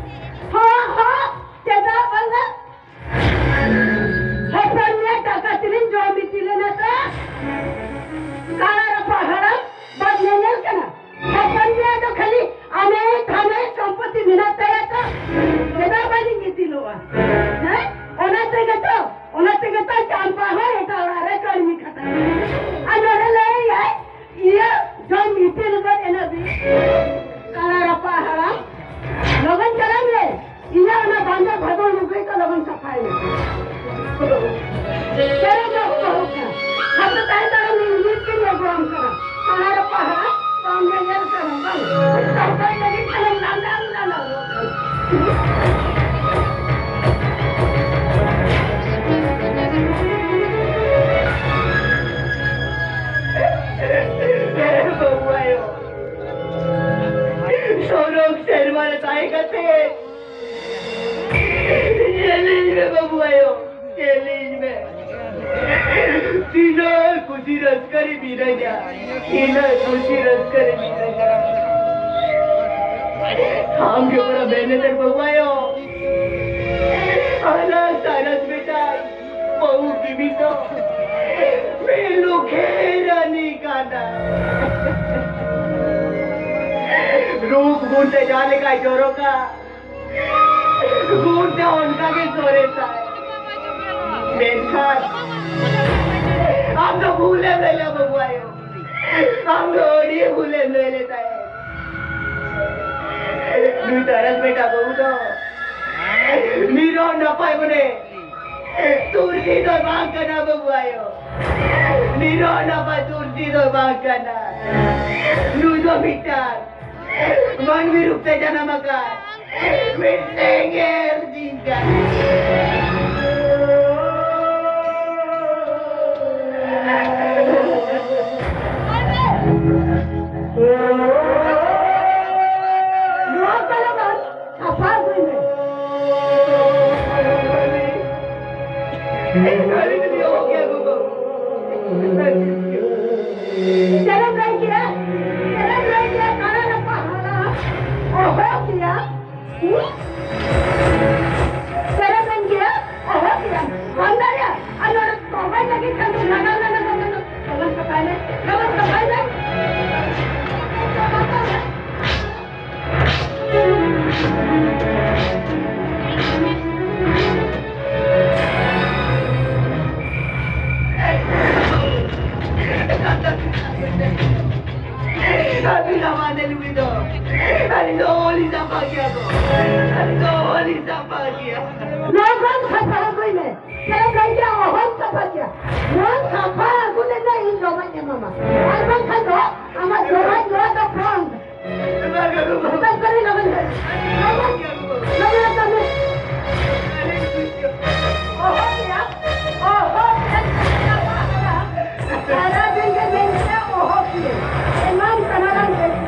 ᱦᱚᱸ, ᱦᱚᱸ, ᱪᱮᱫᱟᱜ ᱵᱟᱝᱟ? ᱦᱚᱯᱚᱱ ᱢᱮ ᱴᱟᱠᱟ ᱛᱮᱵᱤᱱ ᱡᱚᱢ ᱤᱫᱤ ᱞᱮᱱᱟ ᱛᱚ? ᱠᱟᱲᱟ ᱨᱟᱯᱟᱜ ᱦᱟᱲᱟᱢ ᱵᱟᱢ ᱧᱮᱧᱮᱞ ᱠᱟᱱᱟ? ᱦᱚᱯᱚᱱ ᱢᱮ ᱫᱚ ᱠᱷᱟᱹᱞᱤ ᱟᱢᱮ ᱛᱷᱟᱢᱮ ᱥᱚᱢᱯᱚᱛᱤ ᱢᱮᱱᱟᱜ ᱛᱟᱭᱟ ᱛᱚ? ᱪᱮᱫᱟᱜ ᱵᱟᱹᱞᱤᱧ ᱤᱫᱤ ᱞᱚᱜᱼᱟ? ᱦᱮᱸ? ᱚᱱᱟ ᱛᱮᱜᱮ ᱛᱚ, ᱚᱱᱟ ᱛᱮᱜᱮ ᱛᱚ ᱪᱟᱢᱯᱟ ᱦᱚᱸ ᱮᱴᱟᱜ ᱚᱲᱟᱜ ᱨᱮ ᱠᱟᱹᱲᱢᱤ ᱠᱷᱟᱴᱟᱣ᱾ ᱟᱨ ᱱᱚᱰᱮ ᱞᱟᱹᱭᱟᱭ, ᱤᱭᱟᱹ, ᱡᱚᱢ ᱤᱛᱤᱞ ᱜᱚᱫ ᱮᱱᱟ ᱵᱤᱱ᱾ ᱠᱟᱲᱟ ᱨᱟᱯᱟᱜ ᱦᱟᱲᱟᱢ, ᱞᱚᱜᱚᱱ ᱪᱟᱞᱟᱜ ᱢᱮ᱾ ᱤᱧᱟᱹᱜ ᱚᱱᱟ ᱵᱟᱸᱫᱟ ᱵᱷᱟᱫᱚᱨ ᱞᱩᱜᱽᱲᱤ ᱠᱚ ᱞᱚᱜᱚᱱ ᱥᱟᱯᱷᱟᱭ ᱢᱮ᱾ ᱪᱮᱫ ᱮᱢ ᱵᱟᱹᱦᱩ ᱠᱟᱱᱟ? ᱦᱟᱯᱮ ᱛᱟᱭᱚᱢ ᱫᱟᱨᱟᱢ ᱤᱧ ᱱᱤᱛ ᱜᱤᱧ ᱟᱹᱜᱩᱣᱟᱢ ᱠᱟᱱᱟ᱾ ᱠᱟᱲᱟ ᱨᱟᱯᱟᱜ ᱦᱟᱲᱟᱢ, ᱵᱟᱢ ᱧᱮᱧᱮᱞ ᱠᱟᱱᱟ ᱵᱟᱝ? ᱥᱟᱯᱷᱟᱭ ᱞᱟᱹᱜᱤᱫ ᱠᱷᱟᱱᱮᱢ ᱞᱟᱸᱫᱟ, ᱞᱟᱸᱫᱟ᱾ ᱥᱚᱨᱚᱜ ᱥᱮᱨᱢᱟ ᱨᱮ ᱛᱟᱦᱮᱸ ᱠᱟᱛᱮ ᱧᱮᱞᱤᱧ ᱢᱮ ᱵᱟᱹᱵᱩ ᱟᱭᱳ, ᱧᱮᱞᱤᱧ ᱢᱮ᱾ ᱛᱤᱱᱟᱹᱜ ᱠᱩᱥᱤ ᱨᱟᱹᱥᱠᱟᱹ ᱨᱮ ᱢᱤᱱᱟᱹᱧᱟ, ᱛᱤᱱᱟᱹᱜ ᱠᱩᱥᱤ ᱨᱟᱹᱥᱠᱟᱹ ᱨᱮ ᱢᱤᱱᱟᱹᱧᱟ᱾ ᱟᱢ ᱜᱮ ᱵᱚᱲᱟ ᱢᱮᱱᱮᱛᱮᱨ ᱵᱟᱹᱵᱩ ᱟᱭᱳ᱾ ᱟᱞᱟᱝ ᱛᱟᱨᱟᱥ ᱵᱮᱴᱟ ᱵᱟᱹᱦᱩ ᱵᱤᱵᱤ ᱫᱚ ᱢᱤᱫ ᱞᱩᱠᱷᱮ ᱨᱟᱱᱤ ᱠᱟᱱᱟ᱾ ᱨᱩᱯ ᱜᱩᱱ ᱛᱮ ᱡᱟᱦᱟᱸ ᱞᱮᱠᱟᱭ ᱡᱚᱨᱚᱜᱟ, ᱜᱩᱱ ᱛᱮ ᱚᱱᱠᱟ ᱜᱮ ᱥᱚᱨᱮᱥᱟᱭ᱾ ᱢᱮᱱᱠᱷᱟᱱ ᱟᱢ ᱫᱚ ᱵᱷᱩᱞᱮᱢ ᱞᱟᱹᱭ ᱞᱮᱫᱟ ᱵᱟᱹᱵᱩ ᱟᱭᱳ, ᱟᱢ ᱫᱚ ᱟᱹᱰᱤ ᱵᱷᱩᱞᱮᱢ ᱞᱟᱹᱭ ᱞᱮᱫ ᱛᱟᱦᱮᱸᱫ᱾ ᱱᱩᱭ ᱛᱟᱨᱟᱥ ᱵᱮᱴᱟ ᱵᱟᱹᱦᱩ ᱫᱚ ᱱᱤᱨᱚᱲ ᱱᱟᱯᱟᱭ ᱢᱚᱱᱮ ᱛᱩᱨᱥᱤ ᱫᱚ ᱵᱟᱝ ᱠᱟᱱᱟ ᱵᱟᱹᱵᱩ ᱟᱭᱳ᱾ ᱱᱤᱨᱚᱲ ᱱᱟᱯᱟᱭ ᱛᱩᱨᱥᱤ ᱫᱚ ᱵᱟᱝ ᱠᱟᱱᱟ᱾ ᱱᱩᱭ ᱫᱚ ᱢᱤᱫᱴᱟᱝ ᱢᱟᱹᱱᱢᱤ ᱨᱩᱯ ᱛᱮ ᱡᱟᱱᱟᱢ ᱟᱠᱟᱱ ᱢᱤᱫᱴᱟᱝ ᱮᱨ ᱡᱤᱣᱤ ᱠᱟᱱᱟ᱾ ᱱᱚᱣᱟ ᱠᱟᱱᱟ ᱵᱟᱝ? ᱥᱟᱯᱷᱟ ᱟᱹᱜᱩᱭ ᱢᱮ᱾ ᱪᱮᱫ ᱮᱢ ᱞᱟᱹᱭ ᱠᱮᱫᱟ? ᱪᱮᱫ ᱮᱢ ᱞᱟᱹᱭ ᱠᱮᱫᱟ? ᱠᱟᱱᱟ ᱨᱟᱯᱟᱜ ᱦᱟᱲᱟᱢ᱾ ᱚᱦᱚ ᱠᱮᱭᱟ᱾ ᱦᱩᱸ? ᱪᱮᱫ ᱮᱢ ᱢᱮᱱ ᱠᱮᱫᱟ? ᱚᱦᱚ ᱠᱮᱭᱟ᱾ ᱵᱟᱢ ᱫᱟᱲᱮᱭᱟᱜᱼᱟ? ᱟᱨ ᱱᱚᱰᱮ ᱛᱚᱨᱵᱟᱭ ᱞᱟᱹᱜᱤᱫ ᱠᱷᱟᱱ ᱫᱚ ᱞᱟᱜᱟᱣ ᱞᱟᱜᱟᱣ ᱞᱟᱜᱟᱣ ᱞᱟᱜᱟᱣ᱾ ᱞᱚᱜᱚᱱ ᱥᱟᱯᱷᱟᱭ ᱢᱮ᱾ ᱞᱚᱜᱚᱱ ᱥᱟᱯᱷᱟᱭ ᱢᱮ᱾ ᱟᱹᱵᱤᱱ ᱟᱢᱟᱫᱮ ᱞᱩᱜᱤ ᱫᱚ, ᱟᱹᱞᱤᱧ ᱫᱚ ᱚᱦᱚᱞᱤᱧ ᱥᱟᱯᱷᱟ ᱠᱮᱭᱟ ᱜᱚ, ᱟᱹᱞᱤᱧ ᱫᱚ ᱚᱦᱚᱞᱤᱧ ᱥᱟᱯᱷᱟ ᱠᱮᱭᱟ᱾ ᱞᱚᱜᱚᱱ ᱥᱟᱯᱷᱟ ᱟᱹᱜᱩᱭ ᱢᱮ᱾ ᱪᱮᱫ ᱮᱢ ᱞᱟᱹᱭ ᱠᱮᱫᱟ? ᱚᱦᱚᱢ ᱥᱟᱯᱷᱟ ᱠᱮᱭᱟ᱾ ᱱᱚᱣᱟ ᱥᱟᱯᱷᱟ ᱟᱹᱜᱩ ᱞᱮᱱᱟ ᱤᱧ ᱡᱚᱢᱟᱜ ᱤᱧ ᱮᱢᱟᱢᱟ, ᱟᱨ ᱵᱟᱝᱠᱷᱟᱱ ᱫᱚ ᱟᱢᱟᱜ ᱡᱚᱢᱟᱜ ᱱᱚᱣᱟ ᱫᱚ ᱵᱚᱱᱫ᱾ ᱞᱚᱜᱚᱱ ᱠᱟᱹᱢᱤ, ᱞᱚᱜᱚᱱ ᱠᱟᱹᱢᱤ᱾ ᱞᱚᱜᱚᱱ ᱠᱟᱹᱢᱤ᱾ ᱚᱦᱚ ᱠᱮᱭᱟ, ᱚᱦᱚ ᱠᱮᱭᱟ᱾ ᱥᱟᱨᱟ ᱫᱤᱱ ᱜᱮ ᱢᱮᱱ ᱠᱮᱫᱟ, ᱚᱦᱚ ᱠᱮᱭᱟ᱾ ᱮᱢᱟᱢ ᱠᱟᱱᱟ ᱞᱟᱝ ᱠᱟᱹᱢᱤ᱾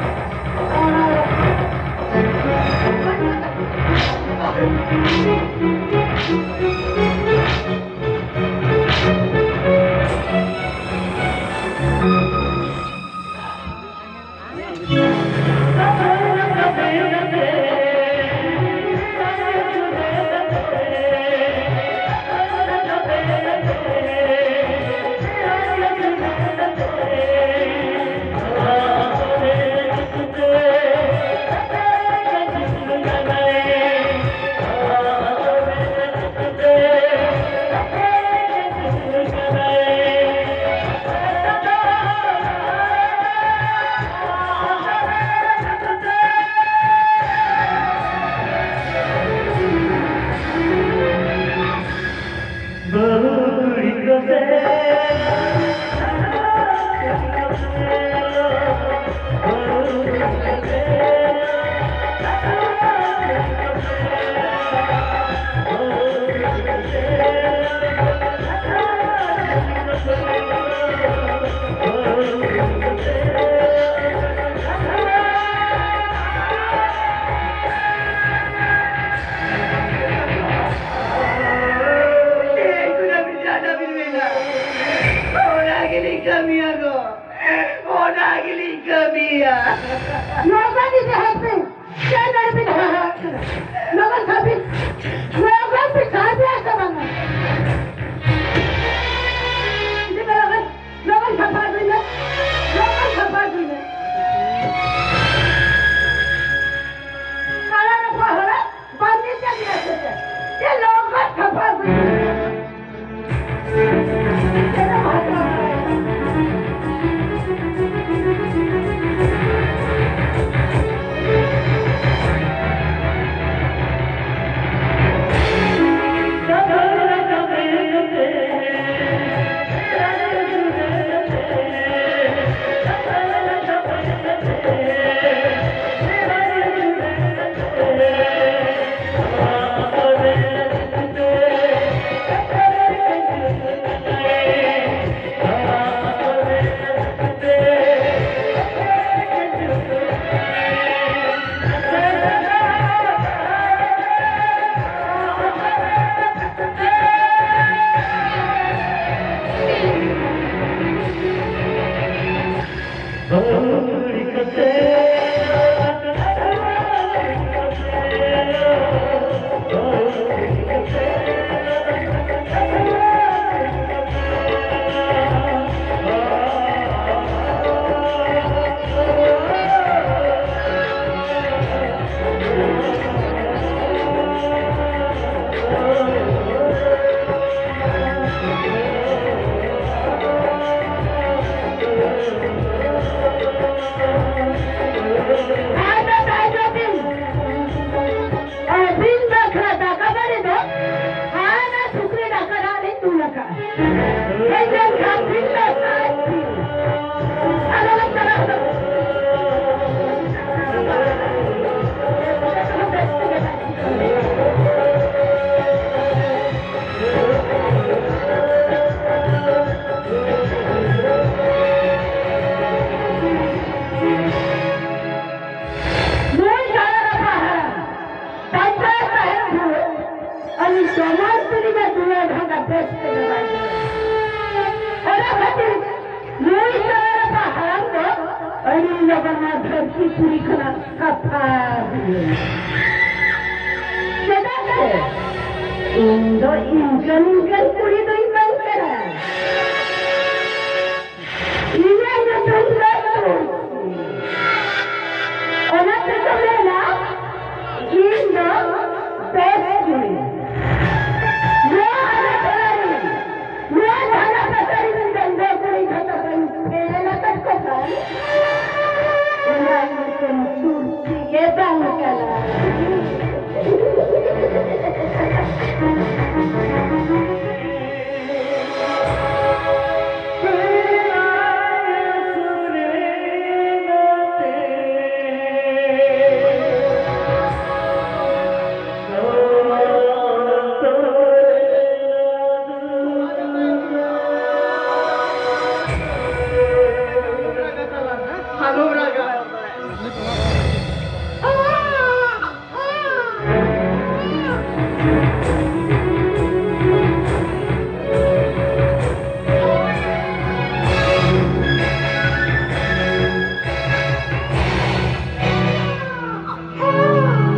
ᱦᱮᱡ ᱞᱮᱱᱠᱷᱟᱱ ᱵᱤᱱ ᱞᱮ ᱥᱟᱭ ᱴᱷᱤᱠ᱾ ᱟᱞᱮ ᱞᱮ ᱪᱟᱞᱟᱜ ᱫᱚ᱾ ᱱᱩᱭ ᱫᱟᱲᱟ ᱨᱟᱯᱟ ᱦᱟᱲᱟᱢ ᱯᱟᱧᱪᱟᱭᱮᱛ ᱥᱟᱦᱮᱵ ᱫᱚ ᱟᱹᱞᱤᱧ ᱫᱚᱢᱟᱱ ᱛᱮᱞᱤᱧ ᱫᱩᱞᱟᱹᱲ ᱰᱷᱟᱸᱜᱟ ᱵᱮᱥ ᱛᱮᱜᱮ ᱵᱟᱭ ᱫᱩᱞᱟᱹᱲ᱾ ᱚᱱᱟ ᱠᱷᱟᱹᱛᱤᱨ ᱱᱩᱭ ᱫᱟᱲᱟ ᱨᱟᱯᱟ ᱦᱟᱲᱟᱢ ᱫᱚ ᱟᱹᱞᱤᱧ ᱞᱚᱜᱚᱱ ᱱᱚᱣᱟ ᱫᱷᱟᱹᱨᱛᱤ ᱯᱩᱨᱤ ᱠᱷᱚᱱᱟᱜ ᱥᱟᱯᱷᱟ ᱦᱩᱭᱩᱜᱼᱟ᱾ ᱪᱮᱫᱟᱜ ᱥᱮ ᱤᱧ ᱫᱚ ᱤᱱᱠᱟᱹᱱ ᱤᱱᱠᱟᱹᱱ ᱠᱩᱲᱤ ᱫᱚᱧ ᱵᱟᱝ ᱠᱟᱱᱟ᱾ ᱤᱧᱟᱹᱜ ᱧᱩᱛᱩᱢ ᱫᱚ ᱛᱩᱞᱥᱤ᱾ ᱚᱱᱟ ᱛᱮᱠᱚ ᱢᱮᱱᱟ, ᱤᱧ ᱫᱚ ᱵᱮᱥ ᱠᱩᱲᱤ᱾ ᱱᱚᱣᱟ ᱟᱞᱮ ᱴᱚᱞᱟ ᱨᱮ, ᱱᱚᱣᱟ ᱫᱷᱟᱨᱟ ᱯᱟᱥᱮ ᱨᱮᱱ ᱰᱟᱺᱜᱩᱣᱟᱹ ᱠᱩᱲᱤ ᱡᱷᱚᱛᱚ ᱠᱚᱧ ᱯᱷᱮᱞ ᱟᱠᱟᱫ ᱠᱚ ᱠᱷᱟᱱ, ᱚᱱᱟ ᱧᱩᱛᱩᱢ ᱛᱩᱞᱥᱤ ᱜᱮ ᱵᱟᱝ ᱠᱟᱱᱟ᱾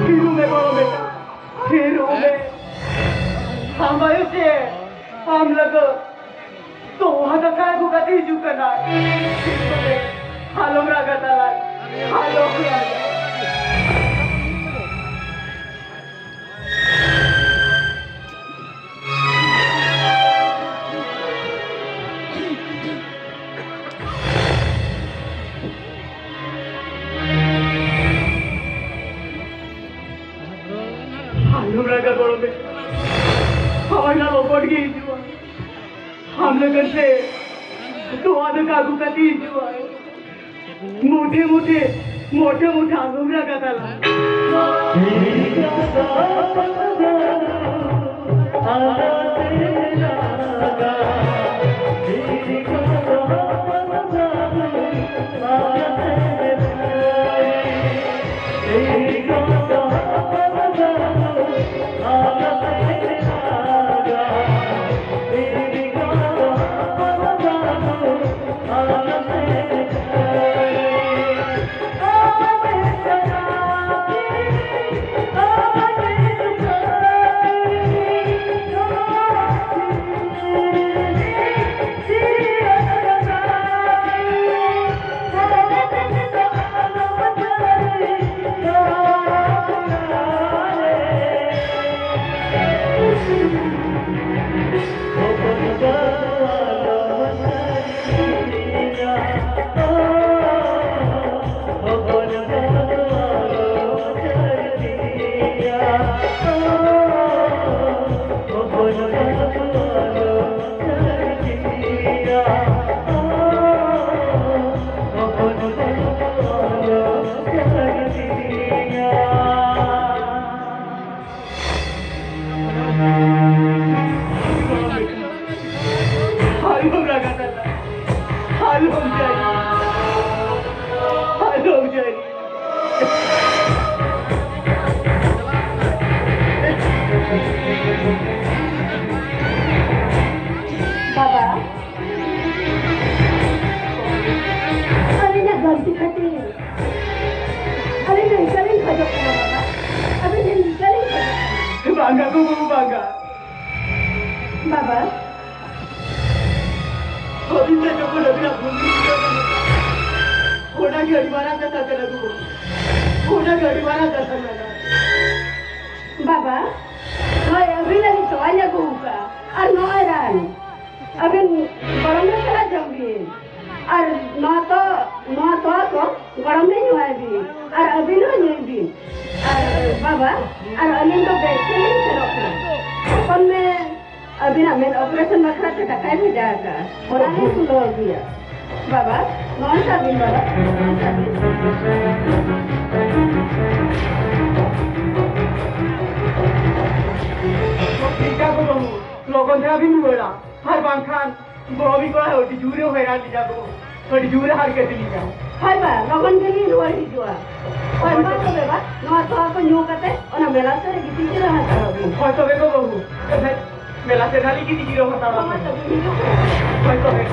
ᱛᱷᱤᱨᱚᱜ ᱢᱮ ᱜᱚᱲᱚᱢ ᱵᱮᱴᱟ, ᱛᱷᱤᱨᱚᱜ ᱢᱮ᱾ ᱟᱢ ᱟᱭᱳ ᱪᱮ ᱟᱢ ᱞᱟᱹᱜᱤᱫ ᱛᱚᱣᱟ ᱫᱟᱠᱟ ᱟᱹᱜᱩ ᱠᱟᱛᱮ ᱦᱤᱡᱩᱜ ᱠᱟᱱᱟᱭ᱾ ᱟᱞᱚᱢ ᱨᱟᱜᱟ ᱛᱟᱞᱟᱭ, ᱟᱞᱚᱢ ᱨᱟᱜᱟ᱾ ᱟᱞᱚᱢ ᱨᱟᱜᱟ ᱜᱚᱲᱚᱢ ᱵᱮᱴᱟ, ᱦᱚᱲ ᱦᱚᱸ ᱵᱚᱠᱚᱴ ᱜᱮ ᱦᱤᱡᱩᱜᱼᱟ᱾ ᱟᱢ ᱞᱟᱹᱜᱤᱫ ᱛᱮ ᱛᱚᱣᱟ ᱫᱟᱠᱟ ᱟᱹᱜᱩ ᱠᱟᱛᱮ ᱦᱤᱡᱩᱜᱼᱟ᱾ ᱢᱚᱴᱷᱮ ᱢᱚᱴᱷᱮ, ᱢᱚᱴᱷᱮ ᱢᱚᱴᱷᱮ ᱟᱞᱚᱢ ᱨᱟᱜᱟ ᱛᱟᱞᱟ᱾ ᱟᱞᱚᱢ ᱨᱟᱜᱟ ᱫᱟᱫᱟ, ᱟᱞᱚᱢ ᱡᱟᱹᱨᱤ, ᱟᱞᱚᱢ ᱡᱟᱹᱨᱤ᱾ ᱵᱟᱵᱟ, ᱟᱹᱞᱤᱧᱟᱜ ᱜᱟᱹᱞᱛᱤ ᱠᱷᱟᱹᱛᱤᱨ ᱟᱹᱞᱤᱧ ᱫᱚ ᱤᱠᱟᱹ ᱞᱤᱧ ᱠᱷᱚᱡᱚᱜ ᱠᱟᱱᱟ ᱵᱟᱵᱟ, ᱟᱹᱵᱤᱱ ᱴᱷᱮᱱ ᱤᱠᱟᱹ ᱞᱤᱧ ᱠᱷᱚᱡᱚᱜ ᱠᱟᱱᱟ᱾ ᱵᱟᱝᱟ ᱜᱳ ᱵᱟᱹᱵᱩ, ᱵᱟᱝᱟ᱾ ᱵᱟᱵᱟ, ᱟᱹᱵᱤᱱ ᱫᱚ ᱡᱚᱠᱷᱚᱱ ᱟᱹᱵᱤᱱᱟᱜ ᱵᱷᱩᱞ ᱵᱤᱱ ᱵᱩᱡᱷᱟᱹᱣ ᱧᱟᱢᱟ, ᱚᱱᱟ ᱜᱮ ᱟᱹᱰᱤ ᱢᱟᱨᱟᱝ ᱠᱟᱛᱷᱟ ᱠᱟᱱᱟ ᱜᱳ ᱵᱟᱹᱵᱩ, ᱚᱱᱟ ᱜᱮ ᱟᱹᱰᱤ ᱢᱟᱨᱟᱝ ᱠᱟᱛᱷᱟ ᱠᱟᱱᱟ᱾ ᱵᱟᱵᱟ, ᱱᱚᱜᱼᱚᱭ ᱟᱹᱵᱤᱱ ᱞᱟᱹᱜᱤᱫ ᱛᱚᱣᱟᱧ ᱟᱹᱜᱩ ᱟᱠᱟᱫᱼᱟ, ᱟᱨ ᱱᱚᱜᱼᱚᱭ ᱨᱟᱱ᱾ ᱟᱹᱵᱤᱱ ᱜᱚᱲᱚᱢ ᱨᱮ ᱪᱟᱞᱟᱜ ᱡᱚᱢ ᱵᱤᱱ᱾ ᱟᱨ ᱱᱚᱣᱟ ᱛᱚ, ᱱᱚᱣᱟ ᱛᱚᱣᱟ ᱠᱚ ᱜᱚᱲᱚᱢ ᱨᱮ ᱧᱩᱣᱟᱭ ᱵᱤᱱ᱾ ᱟᱨ ᱟᱹᱵᱤᱱ ᱦᱚᱸ ᱧᱩᱭ ᱵᱤᱱ᱾ ᱟᱨ ᱵᱟᱵᱟ, ᱟᱨ ᱟᱹᱞᱤᱧ ᱫᱚ ᱵᱮᱥ ᱜᱮᱞᱤᱧ ᱥᱮᱱᱚᱜ ᱠᱟᱱᱟ᱾ ᱦᱚᱯᱚᱱ ᱢᱮ᱾ ᱟᱹᱵᱤᱱᱟᱜ ᱢᱮᱫ ᱚᱯᱟᱨᱮᱥᱚᱱ ᱵᱟᱠᱷᱨᱟ ᱛᱮ ᱴᱟᱠᱟᱭ ᱵᱷᱮᱡᱟ ᱟᱠᱟᱫᱼᱟ᱾ ᱚᱱᱟ ᱞᱤᱧ ᱛᱩᱞᱟᱹᱣ ᱟᱹᱜᱩᱭᱟ᱾ ᱵᱟᱵᱟ, ᱱᱚᱜᱼᱚᱭ ᱛᱟᱵᱤᱱ ᱵᱟᱵᱟ, ᱱᱚᱜᱼᱚᱭ ᱛᱟᱵᱤᱱ᱾ ᱴᱷᱤᱠ ᱜᱮᱭᱟ ᱜᱚ ᱵᱟᱹᱵᱩ, ᱞᱚᱜᱚᱱ ᱫᱷᱟᱨᱟ ᱵᱤᱱ ᱨᱩᱣᱟᱹᱲᱟ, ᱟᱨ ᱵᱟᱝᱠᱷᱟᱱ ᱜᱚᱲᱚᱢᱤᱡ ᱠᱚᱲᱟ ᱟᱹᱰᱤ ᱡᱳᱨᱮ ᱦᱚᱭᱨᱟᱱ ᱞᱤᱧᱟ ᱜᱚ᱾ ᱟᱹᱰᱤ ᱡᱳᱨᱮ ᱦᱟᱨᱠᱮᱛ ᱞᱤᱧᱟ᱾ ᱦᱳᱭ ᱵᱟ, ᱞᱚᱜᱚᱱ ᱜᱮᱞᱤᱧ ᱨᱩᱣᱟᱹᱲ ᱦᱤᱡᱩᱜᱼᱟ᱾ ᱦᱳᱭ, ᱢᱟ ᱛᱚᱵᱮ ᱵᱟ, ᱱᱚᱣᱟ ᱛᱚᱣᱟ ᱠᱚ ᱧᱩ ᱠᱟᱛᱮ ᱚᱱᱟ ᱢᱮᱞᱟ ᱥᱮᱫ ᱨᱮ ᱜᱤᱛᱤᱡ ᱡᱤᱨᱟᱹᱣ ᱦᱟᱛᱟᱲᱚᱜ ᱵᱤᱱ᱾ ᱦᱳᱭ ᱛᱚᱵᱮ ᱜᱚ ᱵᱟᱹᱵᱩ, ᱛᱚᱵᱮ ᱢᱮᱞᱟ ᱥᱮᱫ ᱱᱟᱜ ᱞᱤᱧ ᱜᱤᱛᱤᱡ ᱡᱤᱨᱟᱹᱣ ᱦᱟᱛᱟᱲᱚᱜᱼᱟ᱾ ᱦᱳᱭ ᱛᱚᱵᱮ, ᱦᱤᱡᱩᱜ ᱯᱮ᱾ ᱦᱳᱭ ᱛᱚᱵᱮ᱾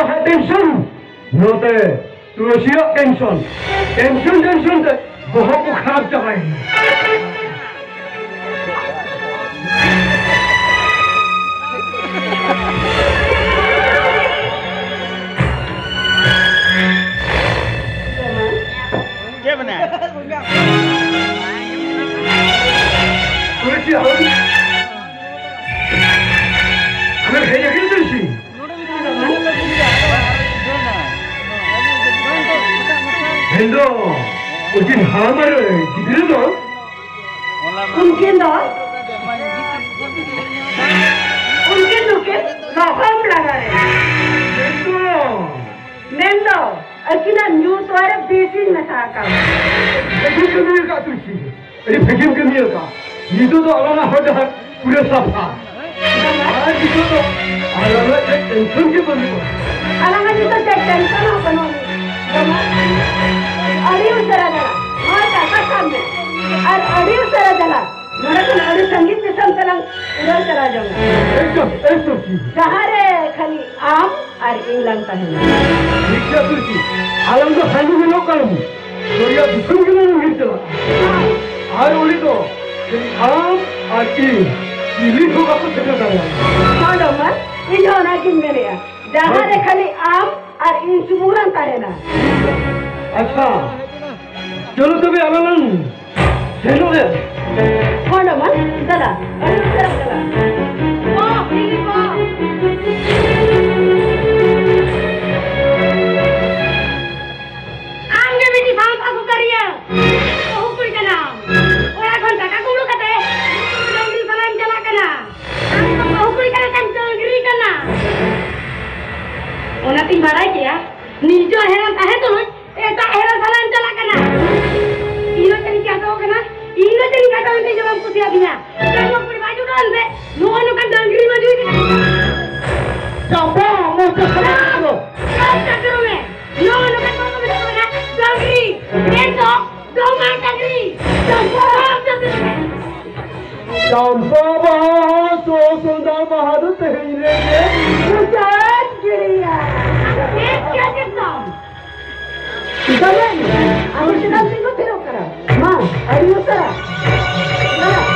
ᱦᱟᱸᱜ ᱴᱮᱱᱥᱚᱱ, ᱱᱚᱛᱮ ᱛᱩᱞᱟᱹᱥᱤᱭᱟᱜ ᱴᱮᱱᱥᱚᱱ᱾ ᱴᱮᱱᱥᱚᱱ, ᱴᱮᱱᱥᱚᱱ ᱛᱮ ᱵᱚᱦᱚᱜ ᱠᱚ ᱠᱷᱟᱨᱟᱯ ᱪᱟᱵᱟᱭᱮᱱᱟ᱾ ᱪᱮᱫ ᱢᱮᱱᱟᱭᱟ? ᱛᱩᱞᱟᱹᱥᱤ, ᱟᱢ, ᱟᱢᱮᱢ ᱦᱮᱡ ᱟᱠᱟᱱᱟ ᱛᱩᱞᱟᱹᱥᱤ? ᱢᱮᱱᱫᱚ, ᱩᱱᱠᱤᱱ ᱦᱟᱲᱟᱢ ᱟᱨ ᱜᱤᱫᱽᱨᱟᱹ ᱫᱚ? ᱩᱱᱠᱤᱱ ᱫᱚ, ᱩᱱᱠᱤᱱ ᱫᱚᱠᱤᱱ ᱞᱚᱦᱚᱢ ᱞᱟᱜᱟ ᱨᱮ᱾ ᱢᱮᱱᱫᱚ, ᱢᱮᱱᱫᱚ, ᱟᱹᱠᱤᱱᱟᱜ ᱧᱩ ᱛᱚᱣᱟ ᱨᱮ ᱵᱤᱥ ᱤᱧ ᱢᱮᱥᱟ ᱟᱠᱟᱫ᱾ ᱟᱹᱰᱤ ᱠᱟᱹᱢᱤ ᱟᱠᱟᱫ ᱛᱩᱞᱥᱤ, ᱟᱹᱰᱤ ᱵᱷᱟᱹᱜᱤᱢ ᱠᱟᱹᱢᱤ ᱟᱠᱟᱫ᱾ ᱱᱤᱛᱚᱜ ᱫᱚ ᱟᱞᱟᱝᱟᱜ ᱦᱚᱨ ᱰᱟᱦᱟᱨ ᱯᱩᱨᱟᱹ ᱥᱟᱯᱷᱟ᱾ ᱟᱨ ᱱᱤᱛᱚᱜ ᱫᱚ ᱟᱞᱟᱝᱟᱜ ᱪᱮᱫ ᱴᱮᱱᱥᱚᱱ ᱜᱮ ᱵᱟᱹᱱᱩᱜᱼᱟ᱾ ᱟᱞᱟᱝᱟᱜ ᱱᱤᱛᱚᱜ ᱪᱮᱫ ᱴᱮᱱᱥᱚᱱ ᱦᱚᱸ ᱵᱟᱹᱱᱩᱜ ᱟᱹᱱᱤᱡ᱾ ᱟᱹᱰᱤ ᱩᱥᱟᱹᱨᱟ ᱫᱟᱬᱟ, ᱱᱚᱣᱟ ᱴᱟᱠᱟ ᱥᱟᱵ ᱢᱮ, ᱟᱨ ᱟᱹᱰᱤ ᱩᱥᱟᱹᱨᱟ ᱪᱟᱞᱟᱜ᱾ ᱱᱚᱰᱮ ᱠᱷᱚᱱ ᱟᱹᱰᱤ ᱥᱟᱺᱜᱤᱧ ᱫᱤᱥᱚᱢ ᱛᱮᱞᱟᱝ ᱩᱰᱟᱹᱣ ᱪᱟᱞᱟᱣ ᱡᱚᱝᱟ᱾ ᱮᱠᱫᱚᱢ, ᱮᱠᱫᱚᱢ ᱴᱷᱤᱠ᱾ ᱡᱟᱦᱟᱸ ᱨᱮ ᱠᱷᱟᱹᱞᱤ ᱟᱢ ᱟᱨ ᱤᱧ ᱞᱟᱝ ᱛᱟᱦᱮᱱᱟ᱾ ᱴᱷᱤᱠ ᱜᱮᱭᱟ ᱛᱩᱞᱥᱤ, ᱟᱞᱟᱝ ᱫᱚ ᱥᱟᱺᱜᱤᱧ ᱧᱮᱞᱚᱜ ᱠᱟᱱᱟ, ᱫᱚᱨᱭᱟ ᱫᱤᱥᱚᱢ ᱜᱮ ᱞᱟᱝ ᱧᱤᱨ ᱪᱟᱞᱟᱜᱼᱟ᱾ ᱟᱨ ᱚᱸᱰᱮ ᱫᱚ ᱠᱷᱟᱹᱞᱤ ᱟᱢ ᱟᱨ ᱤᱧ, ᱪᱤᱞᱤ ᱦᱚᱸ ᱵᱟᱠᱚ ᱥᱮᱴᱮᱨ ᱫᱟᱲᱮᱭᱟᱜᱼᱟ᱾ ᱦᱚᱸ ᱰᱚᱢᱟᱨ, ᱤᱧ ᱦᱚᱸ ᱚᱱᱟᱜᱤᱧ ᱢᱮᱱᱮᱫᱼᱟ, ᱡᱟᱦᱟᱸ ᱨᱮ ᱠᱷᱟᱹᱞᱤ ᱟᱢ ᱟᱨ ᱤᱧ ᱥᱩᱢᱩᱝ ᱞᱟᱝ ᱛᱟᱦᱮᱱᱟ᱾ ᱟᱪᱪᱷᱟ, ᱪᱚᱞᱚ ᱛᱚᱵᱮ ᱟᱞᱟᱝ ᱞᱟᱝ ᱥᱮᱱᱚᱜ ᱨᱮ᱾ ᱦᱚᱸ ᱰᱚᱢᱟᱨ, ᱫᱟᱫᱟ, ᱟᱹᱰᱤ ᱩᱥᱟᱹᱨᱟ ᱪᱟᱞᱟᱜ᱾ ᱚ, ᱴᱷᱤᱠ ᱜᱮ᱾ ᱟᱢ ᱜᱮ ᱵᱤᱴᱤ ᱥᱟᱶᱛᱟ ᱥᱩᱥᱟᱹᱨᱤᱭᱟᱹ᱾ ᱵᱟᱹᱦᱩ ᱠᱩᱲᱤ ᱠᱟᱱᱟᱢ᱾ ᱚᱲᱟᱜ ᱠᱷᱚᱱ ᱴᱟᱠᱟ ᱠᱩᱢᱵᱽᱲᱩ ᱠᱟᱛᱮ ᱰᱟᱹᱝᱨᱤ ᱥᱟᱞᱟᱭᱮᱢ ᱪᱟᱞᱟᱜ ᱠᱟᱱᱟ᱾ ᱟᱢ ᱫᱚ ᱵᱟᱹᱦᱩ ᱠᱩᱲᱤ ᱠᱟᱱᱟ ᱥᱮᱢ ᱰᱟᱹᱝᱨᱤ ᱠᱟᱱᱟ? ᱚᱱᱟᱛᱤᱧ ᱵᱟᱲᱟᱭ ᱠᱮᱭᱟ, ᱱᱤᱡᱚ ᱦᱮᱨᱮᱞ ᱛᱟᱦᱮᱸ ᱛᱩᱞᱩᱡ ᱮᱴᱟᱜ ᱦᱮᱨᱮᱞ ᱥᱟᱞᱟᱭᱮᱢ ᱪᱟᱞᱟᱜ ᱠᱟᱱᱟ᱾ ᱤᱧ ᱫᱚ ᱪᱮᱫ ᱤᱧ ᱠᱷᱟᱴᱚ ᱠᱟᱱᱟ? ᱤᱧ ᱫᱚ ᱪᱮᱫ ᱤᱧ ᱠᱷᱟᱴᱚ ᱮᱱᱛᱮ ᱡᱮ ᱵᱟᱢ ᱠᱩᱥᱤᱭᱟᱫᱤᱧᱟ? ᱰᱟᱹᱝᱨᱤ ᱠᱩᱲᱤ ᱵᱟᱭ ᱡᱩᱴᱟᱹᱣ ᱮᱱᱛᱮ ᱱᱚᱜᱼᱚ ᱱᱚᱝᱠᱟᱱ ᱰᱟᱹᱝᱨᱤ ᱢᱟ ᱡᱩᱴ ᱠᱟᱱᱟ᱾ ᱪᱟᱯᱟ, ᱢᱚᱡᱽ ᱛᱮ ᱥᱟᱞᱟᱜ ᱠᱟᱱᱟ᱾ ᱪᱟᱯᱟ ᱠᱟᱨᱚᱱᱮ ᱱᱚᱜᱼᱚ ᱱᱚᱝᱠᱟᱱ ᱦᱚᱲ ᱠᱚ ᱢᱮᱛᱟ ᱠᱚ ᱠᱟᱱᱟ ᱰᱟᱹᱝᱨᱤ᱾ ᱢᱮᱱᱫᱚ ᱰᱚᱢᱟᱨ ᱰᱟᱹᱝᱨᱤ᱾ ᱪᱟᱯᱟ᱾ ᱪᱟᱢᱯᱟ ᱵᱟᱦᱟ ᱫᱚ ᱥᱚᱸᱫᱷᱟᱲ ᱵᱟᱦᱟ ᱫᱚ ᱛᱮᱦᱮᱧ ᱨᱮᱜᱮ ᱢᱩᱪᱟᱹᱫ ᱜᱤᱰᱤᱭᱟ᱾ ᱫᱚᱢᱮ! ᱟᱫᱚ ᱪᱮᱫᱟᱜ ᱛᱤᱸᱜᱩ ᱛᱷᱤᱨᱚᱜ ᱠᱟᱱᱟ? ᱢᱟ, ᱟᱹᱰᱤ ᱩᱥᱟᱹᱨᱟ᱾ ᱪᱟᱞᱟᱜ᱾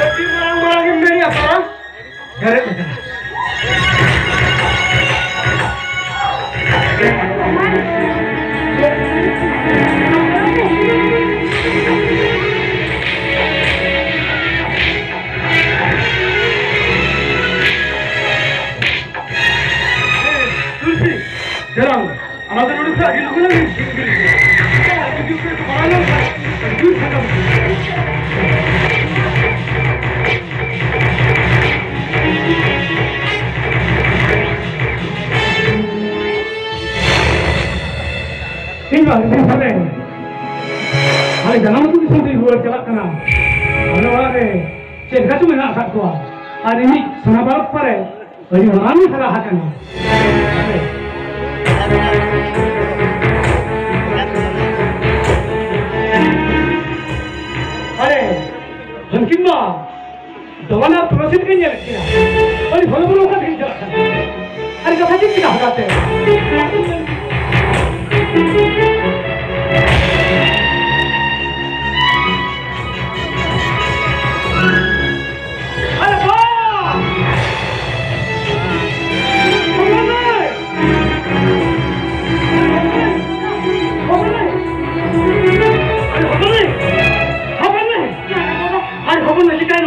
ᱟᱹᱰᱤ ᱢᱟᱨᱟᱝ ᱢᱟᱨᱟᱝ ᱮᱢ ᱢᱮᱱᱮᱜᱼᱟ, ᱯᱟᱨᱟ᱾ ᱵᱮᱨᱮᱫ ᱟᱠᱟᱱᱟ᱾ ᱛᱩᱞᱥᱤ, ᱫᱮᱞᱟ᱾ ᱚᱱᱟ ᱫᱚ ᱱᱚᱰᱮ ᱠᱷᱚᱱ ᱟᱹᱰᱤ ᱞᱚᱜᱚᱱ ᱞᱮ ᱦᱤᱡᱩᱜ ᱠᱟᱱᱟ᱾ ᱟᱹᱰᱤ ᱡᱳᱨ ᱯᱮ ᱠᱷᱚᱨᱟ ᱞᱮᱱ ᱠᱷᱟᱱ, ᱟᱹᱰᱤ ᱡᱳᱨ ᱥᱟᱸᱜᱮ ᱵᱩᱡᱷᱟᱹᱜᱼᱟ᱾ ᱤᱧ ᱵᱟ, ᱤᱧ ᱥᱟᱞᱮ, ᱟᱞᱮ ᱡᱟᱱᱟᱢ ᱟᱹᱛᱩ ᱫᱤᱥᱚᱢ ᱛᱮ ᱨᱩᱣᱟᱹᱲ ᱪᱟᱞᱟᱜ ᱠᱟᱱᱟ᱾ ᱟᱞᱮ ᱚᱲᱟᱜ ᱨᱮ ᱪᱮᱫ ᱞᱮᱠᱟ ᱪᱚ ᱢᱮᱱᱟᱜ ᱟᱠᱟᱫ ᱠᱚᱣᱟ᱾ ᱟᱨ ᱤᱧᱤᱡ ᱥᱳᱱᱟ ᱵᱟᱞᱚᱠ ᱯᱟᱨᱮ ᱟᱹᱰᱤ ᱢᱟᱨᱟᱝ ᱦᱟᱨᱟ ᱟᱠᱟᱱᱟ᱾ ᱟᱨᱮ, ᱩᱱᱠᱤᱱ ᱢᱟ ᱫᱚᱢᱟᱱ ᱟᱨ ᱛᱩᱞᱟᱹᱥᱤ ᱞᱮᱠᱟᱧ ᱧᱮᱞᱮᱫ ᱠᱤᱱᱟ᱾ ᱟᱹᱰᱤ ᱦᱚᱲ ᱵᱚᱞᱚ ᱠᱟᱛᱮ ᱠᱤᱱ ᱪᱟᱞᱟᱜ ᱠᱟᱱᱟ᱾ ᱟᱨ ᱠᱟᱛᱷᱟ ᱪᱮᱫ ᱠᱤᱱᱟ ᱦᱚᱴᱟᱛ ᱛᱮ? ᱟᱨᱮ ᱵᱟ! ᱦᱚᱯᱚᱱ ᱟᱭ! ᱦᱚᱯᱚᱱ ᱟᱭ! ᱟᱨᱮ ᱦᱚᱯᱚᱱ ᱟᱭ! ᱦᱚᱯᱚᱱ ᱟᱭ! ᱟᱨᱮ ᱦᱚᱯᱚᱱ ᱟᱭ! ᱪᱤᱠᱟᱹᱭ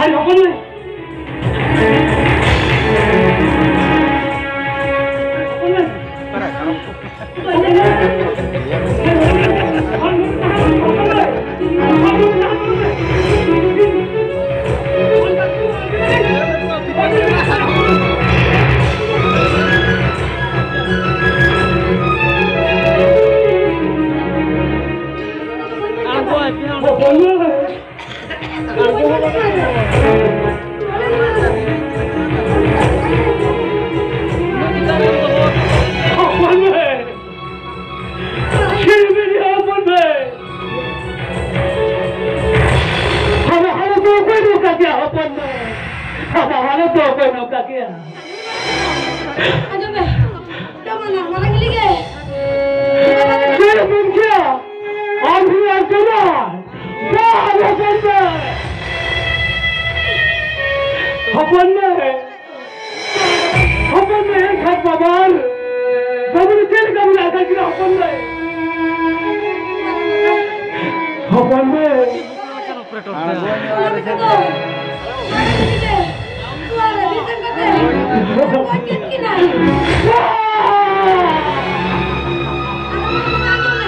ᱟᱨ ᱦᱚᱯᱚᱱ ᱢᱟᱹᱭ᱾ ᱦᱚᱯᱚᱱ ᱢᱟᱹᱭ᱾ ᱦᱚᱯᱚᱱ ᱢᱟᱹᱭ! ᱪᱮᱫ ᱵᱤᱱ ᱦᱚᱯᱚᱱ ᱢᱟᱹᱭ? ᱟᱵᱚ ᱦᱟᱞᱚᱛ ᱫᱚ ᱚᱠᱚᱭ ᱱᱚᱝᱠᱟ ᱠᱮᱭᱟ ᱦᱚᱯᱚᱱ ᱢᱟᱹᱭ? ᱟᱵᱚ ᱦᱟᱞᱚᱛ ᱫᱚ ᱚᱠᱚᱭ ᱱᱚᱝᱠᱟ ᱠᱮᱭᱟ? ᱟᱸᱡᱚᱢ ᱢᱮ, ᱡᱚᱢ ᱟᱞᱟᱝ ᱢᱟᱨᱟᱝ ᱦᱤᱞᱤ ᱜᱮ᱾ ᱪᱮᱫ ᱮᱢ ᱢᱮᱱ ᱠᱮᱭᱟ? ᱟᱢ ᱦᱚᱸ ᱟᱸᱡᱚᱢᱟ? ᱵᱟᱝ, ᱦᱚᱯᱚᱱ ᱢᱟᱹᱭ! ᱦᱚᱯᱚᱱ ᱢᱟᱹᱭ! ᱦᱚᱯᱚᱱ ᱢᱟᱹᱭ, ᱮᱱᱠᱷᱟᱱ ᱵᱟᱵᱟᱨ, ᱵᱟᱵᱩ ᱫᱚ ᱪᱮᱫ ᱞᱮᱠᱟ ᱢᱮᱱᱟᱜ ᱟᱠᱟᱫ ᱠᱤᱱᱟ ᱦᱚᱯᱚᱱ ᱢᱟᱹᱭ? ᱦᱚᱯᱚᱱ ᱢᱟᱹᱭ᱾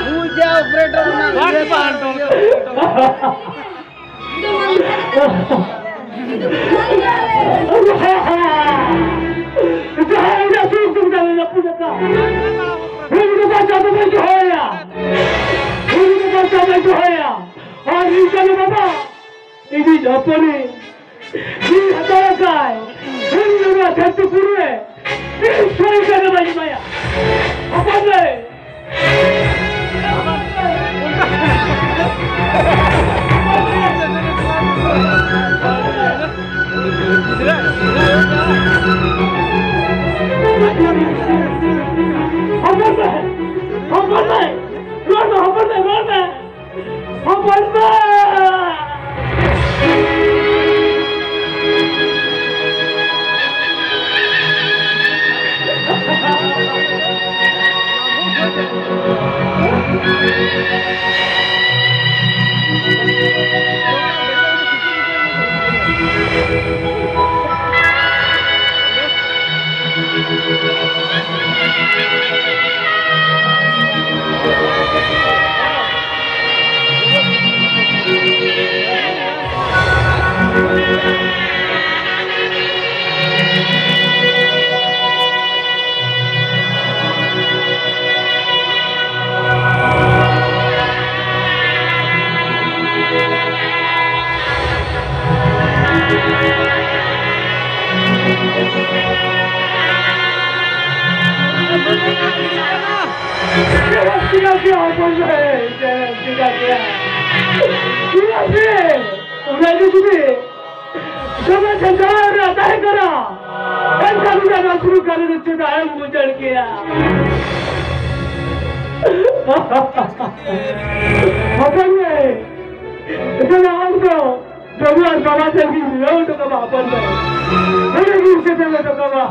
ᱯᱩᱡᱟ operator ᱚᱱᱟ ᱵᱟᱝ, ᱵᱟᱝ, ᱵᱟᱝ᱾ ᱡᱟᱦᱟᱸᱭ ᱤᱧᱟᱹᱜ ᱥᱩᱠ ᱫᱩᱠ ᱨᱮ ᱨᱟᱹᱯᱩᱫ ᱟᱠᱟᱫ, ᱩᱱᱤ ᱫᱚ ᱵᱟᱧᱪᱟᱣ ᱫᱚ ᱵᱟᱹᱧ ᱫᱚᱦᱚᱭᱟ, ᱩᱱᱤ ᱫᱚ ᱵᱟᱧᱪᱟᱣ ᱵᱟᱹᱧ ᱫᱚᱦᱚᱭᱟ᱾ ᱟᱨ ᱤᱧ ᱪᱟᱸᱫᱚ ᱵᱟᱵᱟ, ᱤᱧᱤᱡ ᱦᱚᱯᱚᱱᱤᱡ ᱡᱤᱣᱤ ᱦᱟᱛᱟᱣ ᱟᱠᱟᱫ, ᱩᱱᱤ ᱫᱚ ᱱᱚᱣᱟ ᱫᱷᱟᱹᱨᱛᱤ ᱯᱩᱨᱤ ᱨᱮ ᱛᱤᱥ ᱦᱚᱸ ᱤᱧ ᱪᱟᱸᱫᱚ ᱵᱟᱹᱧ ᱮᱢᱟᱭᱟ᱾ ᱦᱚᱯᱚᱱ ᱢᱟᱹᱭ, ᱦᱚᱯᱚᱱ ᱢᱟᱹᱭ! ᱦᱚᱯᱚᱱ ᱢᱟᱹᱭ! ᱨᱚᱲ ᱢᱮ, ᱦᱚᱯᱚᱱ ᱢᱟᱹᱭ, ᱨᱚᱲ ᱢᱮ! ᱦᱚᱯᱚᱱ ᱢᱟᱹᱭ! ᱪᱮᱫ ᱮᱢ ᱪᱤᱠᱟ ᱠᱮᱭᱟ ᱦᱚᱯᱚᱱ ᱵᱷᱟᱹᱭ? ᱪᱮᱫ ᱮᱢ ᱪᱤᱠᱟ ᱠᱮᱭᱟ? ᱪᱮᱫᱟᱜ ᱥᱮ ᱚᱱᱟ ᱜᱮ ᱡᱩᱫᱤ ᱫᱚᱢᱮ ᱥᱟᱡᱟᱣ ᱨᱮ ᱛᱟᱦᱮᱸ ᱠᱟᱱᱟ, ᱮᱱᱠᱷᱟᱱ ᱩᱱᱤᱭᱟᱜ ᱱᱚᱣᱟ ᱥᱩᱨ ᱠᱟᱨᱮ ᱫᱚ ᱪᱮᱫᱟᱜ ᱮᱢ ᱵᱩᱡᱷᱟᱹᱣ ᱠᱮᱭᱟ? ᱦᱚᱯᱚᱱ ᱵᱷᱟᱹᱭ, ᱮᱱᱠᱷᱟᱱ ᱟᱢ ᱫᱚ ᱵᱟᱹᱵᱩ ᱟᱨ ᱵᱟᱵᱟ ᱴᱷᱮᱱ ᱜᱤᱧ ᱞᱟᱹᱭ ᱦᱚᱴᱚ ᱠᱟᱢᱟ ᱦᱚᱯᱚᱱ ᱫᱚ᱾ ᱱᱚᱰᱮ ᱜᱤᱧ ᱥᱮᱴᱮᱨ ᱦᱚᱴᱚ ᱠᱟᱢᱟ᱾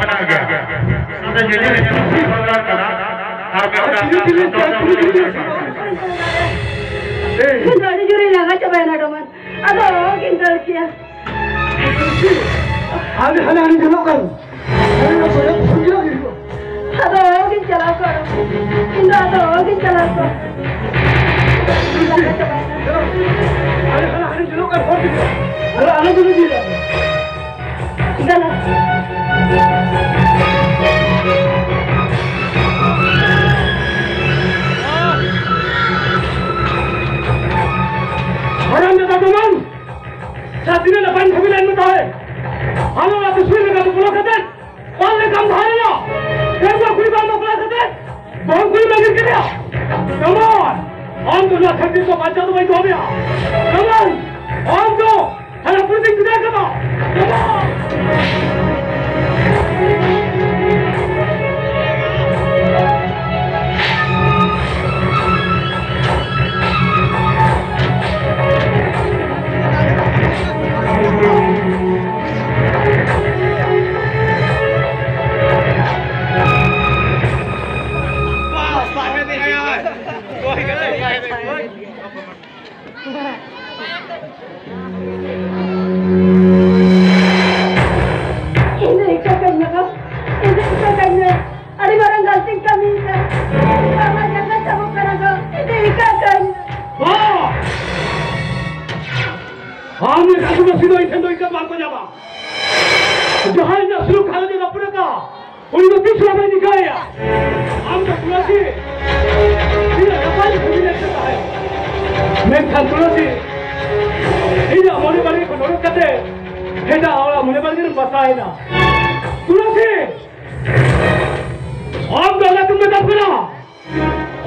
ᱢᱮᱱᱟᱜ ᱜᱮᱭᱟ᱾ ᱱᱚᱰᱮ ᱧᱮᱧᱮᱞ ᱦᱤᱡᱩᱜ ᱥᱤ ᱵᱟᱡᱟᱨ ᱠᱟᱱᱟ᱾ ᱟᱨ ᱢᱤᱫᱴᱟᱝ ᱟᱹᱰᱤ ᱡᱳᱨᱮ ᱞᱟᱸᱜᱟ ᱪᱟᱵᱟᱭᱮᱱᱟ ᱰᱚᱢᱟᱱ᱾ ᱟᱫᱚ ᱚᱦᱚᱜᱤᱧ ᱫᱟᱹᱲ ᱠᱮᱭᱟ᱾ ᱦᱟᱱᱮ, ᱦᱟᱱᱮ, ᱦᱟᱱᱮ ᱧᱮᱞᱚᱜ ᱠᱟᱱ᱾ ᱦᱟᱱᱮ ᱚᱱᱟ ᱵᱟᱡᱟᱨ ᱠᱷᱚᱱ ᱜᱮ ᱦᱤᱡᱩᱜᱼᱟ᱾ ᱟᱫᱚ ᱚᱦᱚᱜᱤᱧ ᱪᱟᱞᱟᱣ ᱠᱚᱜᱼᱟ᱾ ᱤᱧ ᱫᱚ ᱟᱫᱚ ᱚᱦᱚᱜᱤᱧ ᱪᱟᱞᱟᱣ ᱠᱚᱜᱼᱟ᱾ ᱞᱟᱸᱜᱟ ᱪᱟᱵᱟᱭᱮᱱᱟ᱾ ᱦᱟᱱᱮ, ᱦᱟᱱᱮ, ᱦᱟᱱᱮ ᱧᱮᱞᱚᱜ ᱠᱟᱱ ᱦᱚᱲ ᱜᱮ᱾ ᱟᱞᱚ, ᱟᱞᱚ ᱫᱩᱲᱩᱵ ᱤᱫᱤᱭᱟ᱾ ᱫᱮᱞᱟ᱾ ᱦᱟᱨᱟᱢ ᱡᱟᱫᱟ ᱫᱚ ᱵᱟᱝ᱾ ᱡᱟᱦᱟᱸ ᱛᱤᱱᱟᱹᱜ ᱱᱟᱯᱟᱭ ᱡᱷᱟᱢᱮᱞᱟ ᱮᱱ ᱢᱮ ᱛᱟᱦᱮᱸ, ᱟᱞᱚ ᱟᱹᱛᱩ ᱥᱩᱨ ᱨᱮ ᱵᱚᱞᱚ ᱠᱟᱛᱮ ᱵᱟᱝ ᱞᱮᱠᱟᱢ ᱫᱷᱟᱨᱮᱭᱟ᱾ ᱰᱟᱺᱜᱩᱣᱟᱹ ᱠᱩᱲᱤ ᱵᱟᱢ ᱵᱟᱯᱞᱟ ᱠᱟᱛᱮ ᱵᱟᱹᱦᱩ ᱠᱩᱲᱤ ᱵᱟᱹᱜᱤ ᱠᱮᱫᱮᱭᱟ᱾ ᱠᱟᱢᱟᱱ! ᱟᱢ ᱫᱚ ᱱᱚᱣᱟ ᱫᱷᱟᱹᱨᱛᱤ ᱫᱚ ᱵᱟᱧᱪᱟᱣ ᱫᱚ ᱵᱟᱹᱧ ᱫᱚᱦᱚ ᱢᱮᱭᱟ᱾ ᱠᱟᱢᱟᱱ! ᱟᱢ ᱫᱚ ᱦᱟᱱᱟ ᱯᱩᱨᱤᱛᱮᱧ ᱵᱷᱮᱡᱟ ᱠᱟᱢᱟ᱾ ᱠᱟᱢᱟᱱ! ᱤᱧ ᱫᱚ ᱤᱠᱟᱹ ᱠᱟᱹᱧ ᱢᱮ ᱜᱚ, ᱤᱧ ᱫᱚ ᱤᱠᱟᱹ ᱠᱟᱹᱧ ᱢᱮ᱾ ᱟᱹᱰᱤ ᱢᱟᱨᱟᱝ ᱜᱟᱹᱞᱛᱤᱧ ᱠᱟᱹᱢᱤ ᱠᱟᱜᱼᱟ᱾ ᱵᱟᱵᱟ ᱡᱟᱸᱜᱟ ᱥᱟᱵᱚᱜ ᱠᱟᱱᱟ ᱜᱚ, ᱤᱧ ᱫᱚ ᱤᱠᱟᱹ ᱠᱟᱹᱧ ᱢᱮ᱾ ᱵᱟ! ᱟᱢ ᱞᱮᱠᱟ ᱟᱹᱫᱤᱵᱟᱹᱥᱤ ᱫᱚ ᱤᱧ ᱴᱷᱮᱱ ᱫᱚ ᱤᱠᱟᱹ ᱵᱟᱝ ᱠᱚ ᱧᱟᱢᱟ᱾ ᱡᱟᱦᱟᱸᱭ ᱤᱧᱟᱹᱜ ᱥᱩᱞᱩᱠ ᱜᱷᱟᱨᱚᱸᱡᱽ ᱮ ᱨᱟᱹᱯᱩᱫ ᱟᱠᱟᱫ, ᱩᱱᱤ ᱫᱚ ᱛᱤᱥ ᱦᱚᱸ ᱵᱟᱭ ᱱᱤᱠᱟᱹᱭᱟ᱾ ᱟᱢ ᱫᱚ ᱛᱩᱞᱟᱹᱥᱤ, ᱤᱧᱟᱹᱜ ᱱᱟᱯᱟᱭ ᱵᱷᱟᱹᱜᱤ ᱞᱮᱠᱟ ᱛᱟᱦᱮᱸ᱾ ᱢᱮᱱᱠᱷᱟᱱ ᱛᱩᱞᱟᱹᱥᱤ, ᱤᱧᱟᱹᱜ ᱢᱚᱱᱮ ᱵᱟᱲᱜᱮ ᱠᱷᱚᱱ ᱚᱰᱚᱠ ᱠᱟᱛᱮ ᱮᱴᱟᱜ ᱦᱚᱲᱟᱜ ᱢᱚᱱᱮ ᱵᱟᱲᱜᱮ ᱨᱮᱢ ᱵᱟᱥᱟᱭᱮᱱᱟ᱾ ᱛᱩᱞᱟᱹᱥᱤ, ᱟᱢ ᱫᱚ ᱚᱱᱟᱛᱮᱢ ᱢᱮᱛᱟᱢ ᱠᱟᱱᱟ,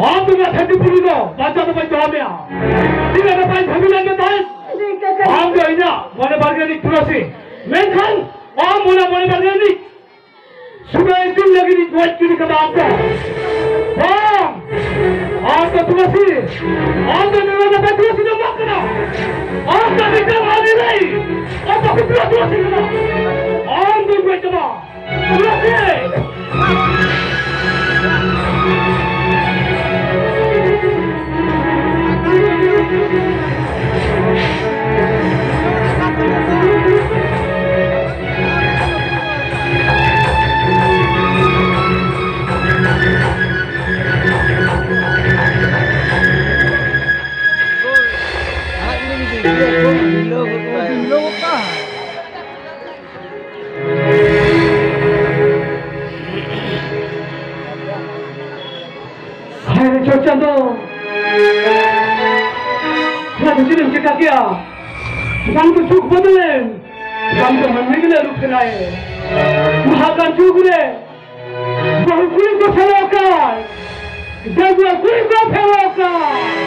ᱟᱢ ᱫᱚ ᱱᱚᱣᱟ ᱫᱷᱟᱹᱨᱛᱤ ᱯᱩᱨᱤ ᱫᱚ ᱵᱟᱧᱪᱟᱣ ᱫᱚ ᱵᱟᱹᱧ ᱫᱚᱦᱚ ᱢᱮᱭᱟ᱾ ᱛᱤᱱᱟᱹᱜ ᱱᱟᱯᱟᱭ ᱵᱷᱟᱹᱜᱤ ᱞᱮᱠᱟ ᱛᱟᱦᱮᱸ, ᱟᱢ ᱫᱚ ᱤᱧᱟᱹᱜ ᱢᱚᱱᱮ ᱵᱟᱲᱜᱮ ᱨᱤᱱᱤᱡ ᱛᱩᱞᱟᱹᱥᱤ᱾ ᱢᱮᱱᱠᱷᱟᱱ ᱟᱢ ᱚᱱᱟ ᱢᱚᱱᱮ ᱵᱟᱲᱜᱮ ᱨᱤᱱᱤᱡ ᱥᱩᱫᱷᱟᱹ ᱤᱛᱩᱱ ᱞᱟᱹᱜᱤᱫ ᱤᱧ ᱜᱚᱡ ᱜᱤᱰᱤ ᱠᱟᱫᱟ ᱟᱢ ᱫᱚ᱾ ᱵᱟᱝ! ᱟᱢ ᱫᱚ ᱛᱩᱞᱟᱹᱥᱤ! ᱟᱢ ᱫᱚ ᱱᱚᱣᱟ ᱱᱟᱯᱟᱭ ᱛᱩᱞᱟᱹᱥᱤ ᱫᱚ ᱵᱟᱝ ᱠᱟᱱᱟ! ᱟᱢ ᱫᱚ ᱢᱤᱫᱴᱟᱝ ᱟᱹᱰᱤ ᱨᱮ! ᱟᱢ ᱫᱚ ᱯᱤᱯᱲᱟ ᱛᱩᱞᱟᱹᱥᱤ ᱠᱟᱱᱟ! ᱟᱢ ᱫᱚᱧ ᱜᱚᱡ ᱠᱟᱢᱟ! ᱛᱩᱞᱟᱹᱥᱤ! ᱦᱟᱭ ᱨᱮ ᱪᱚᱴ ᱪᱟᱸᱫᱚ, ᱱᱚᱣᱟ ᱫᱚ ᱪᱮᱫ ᱮᱢ ᱪᱮᱠᱟ ᱠᱮᱜᱼᱟ? ᱵᱟᱝ ᱫᱚ ᱡᱩᱜᱽ ᱵᱚᱫᱚᱞᱮᱱ, ᱵᱟᱝ ᱫᱚ ᱢᱟᱹᱱᱢᱤ ᱜᱮᱞᱮ ᱟᱹᱨᱩ ᱯᱷᱮᱨᱟᱭᱮᱱ᱾ ᱱᱟᱦᱟᱜ ᱡᱩᱜᱽ ᱨᱮ ᱵᱟᱹᱦᱩ ᱠᱩᱲᱤ ᱠᱚ ᱥᱮᱱᱚᱜ ᱠᱟᱱ, ᱰᱟᱺᱜᱩᱣᱟᱹ ᱠᱩᱲᱤ ᱠᱚ ᱯᱷᱮᱨᱚᱜ ᱠᱟᱱ᱾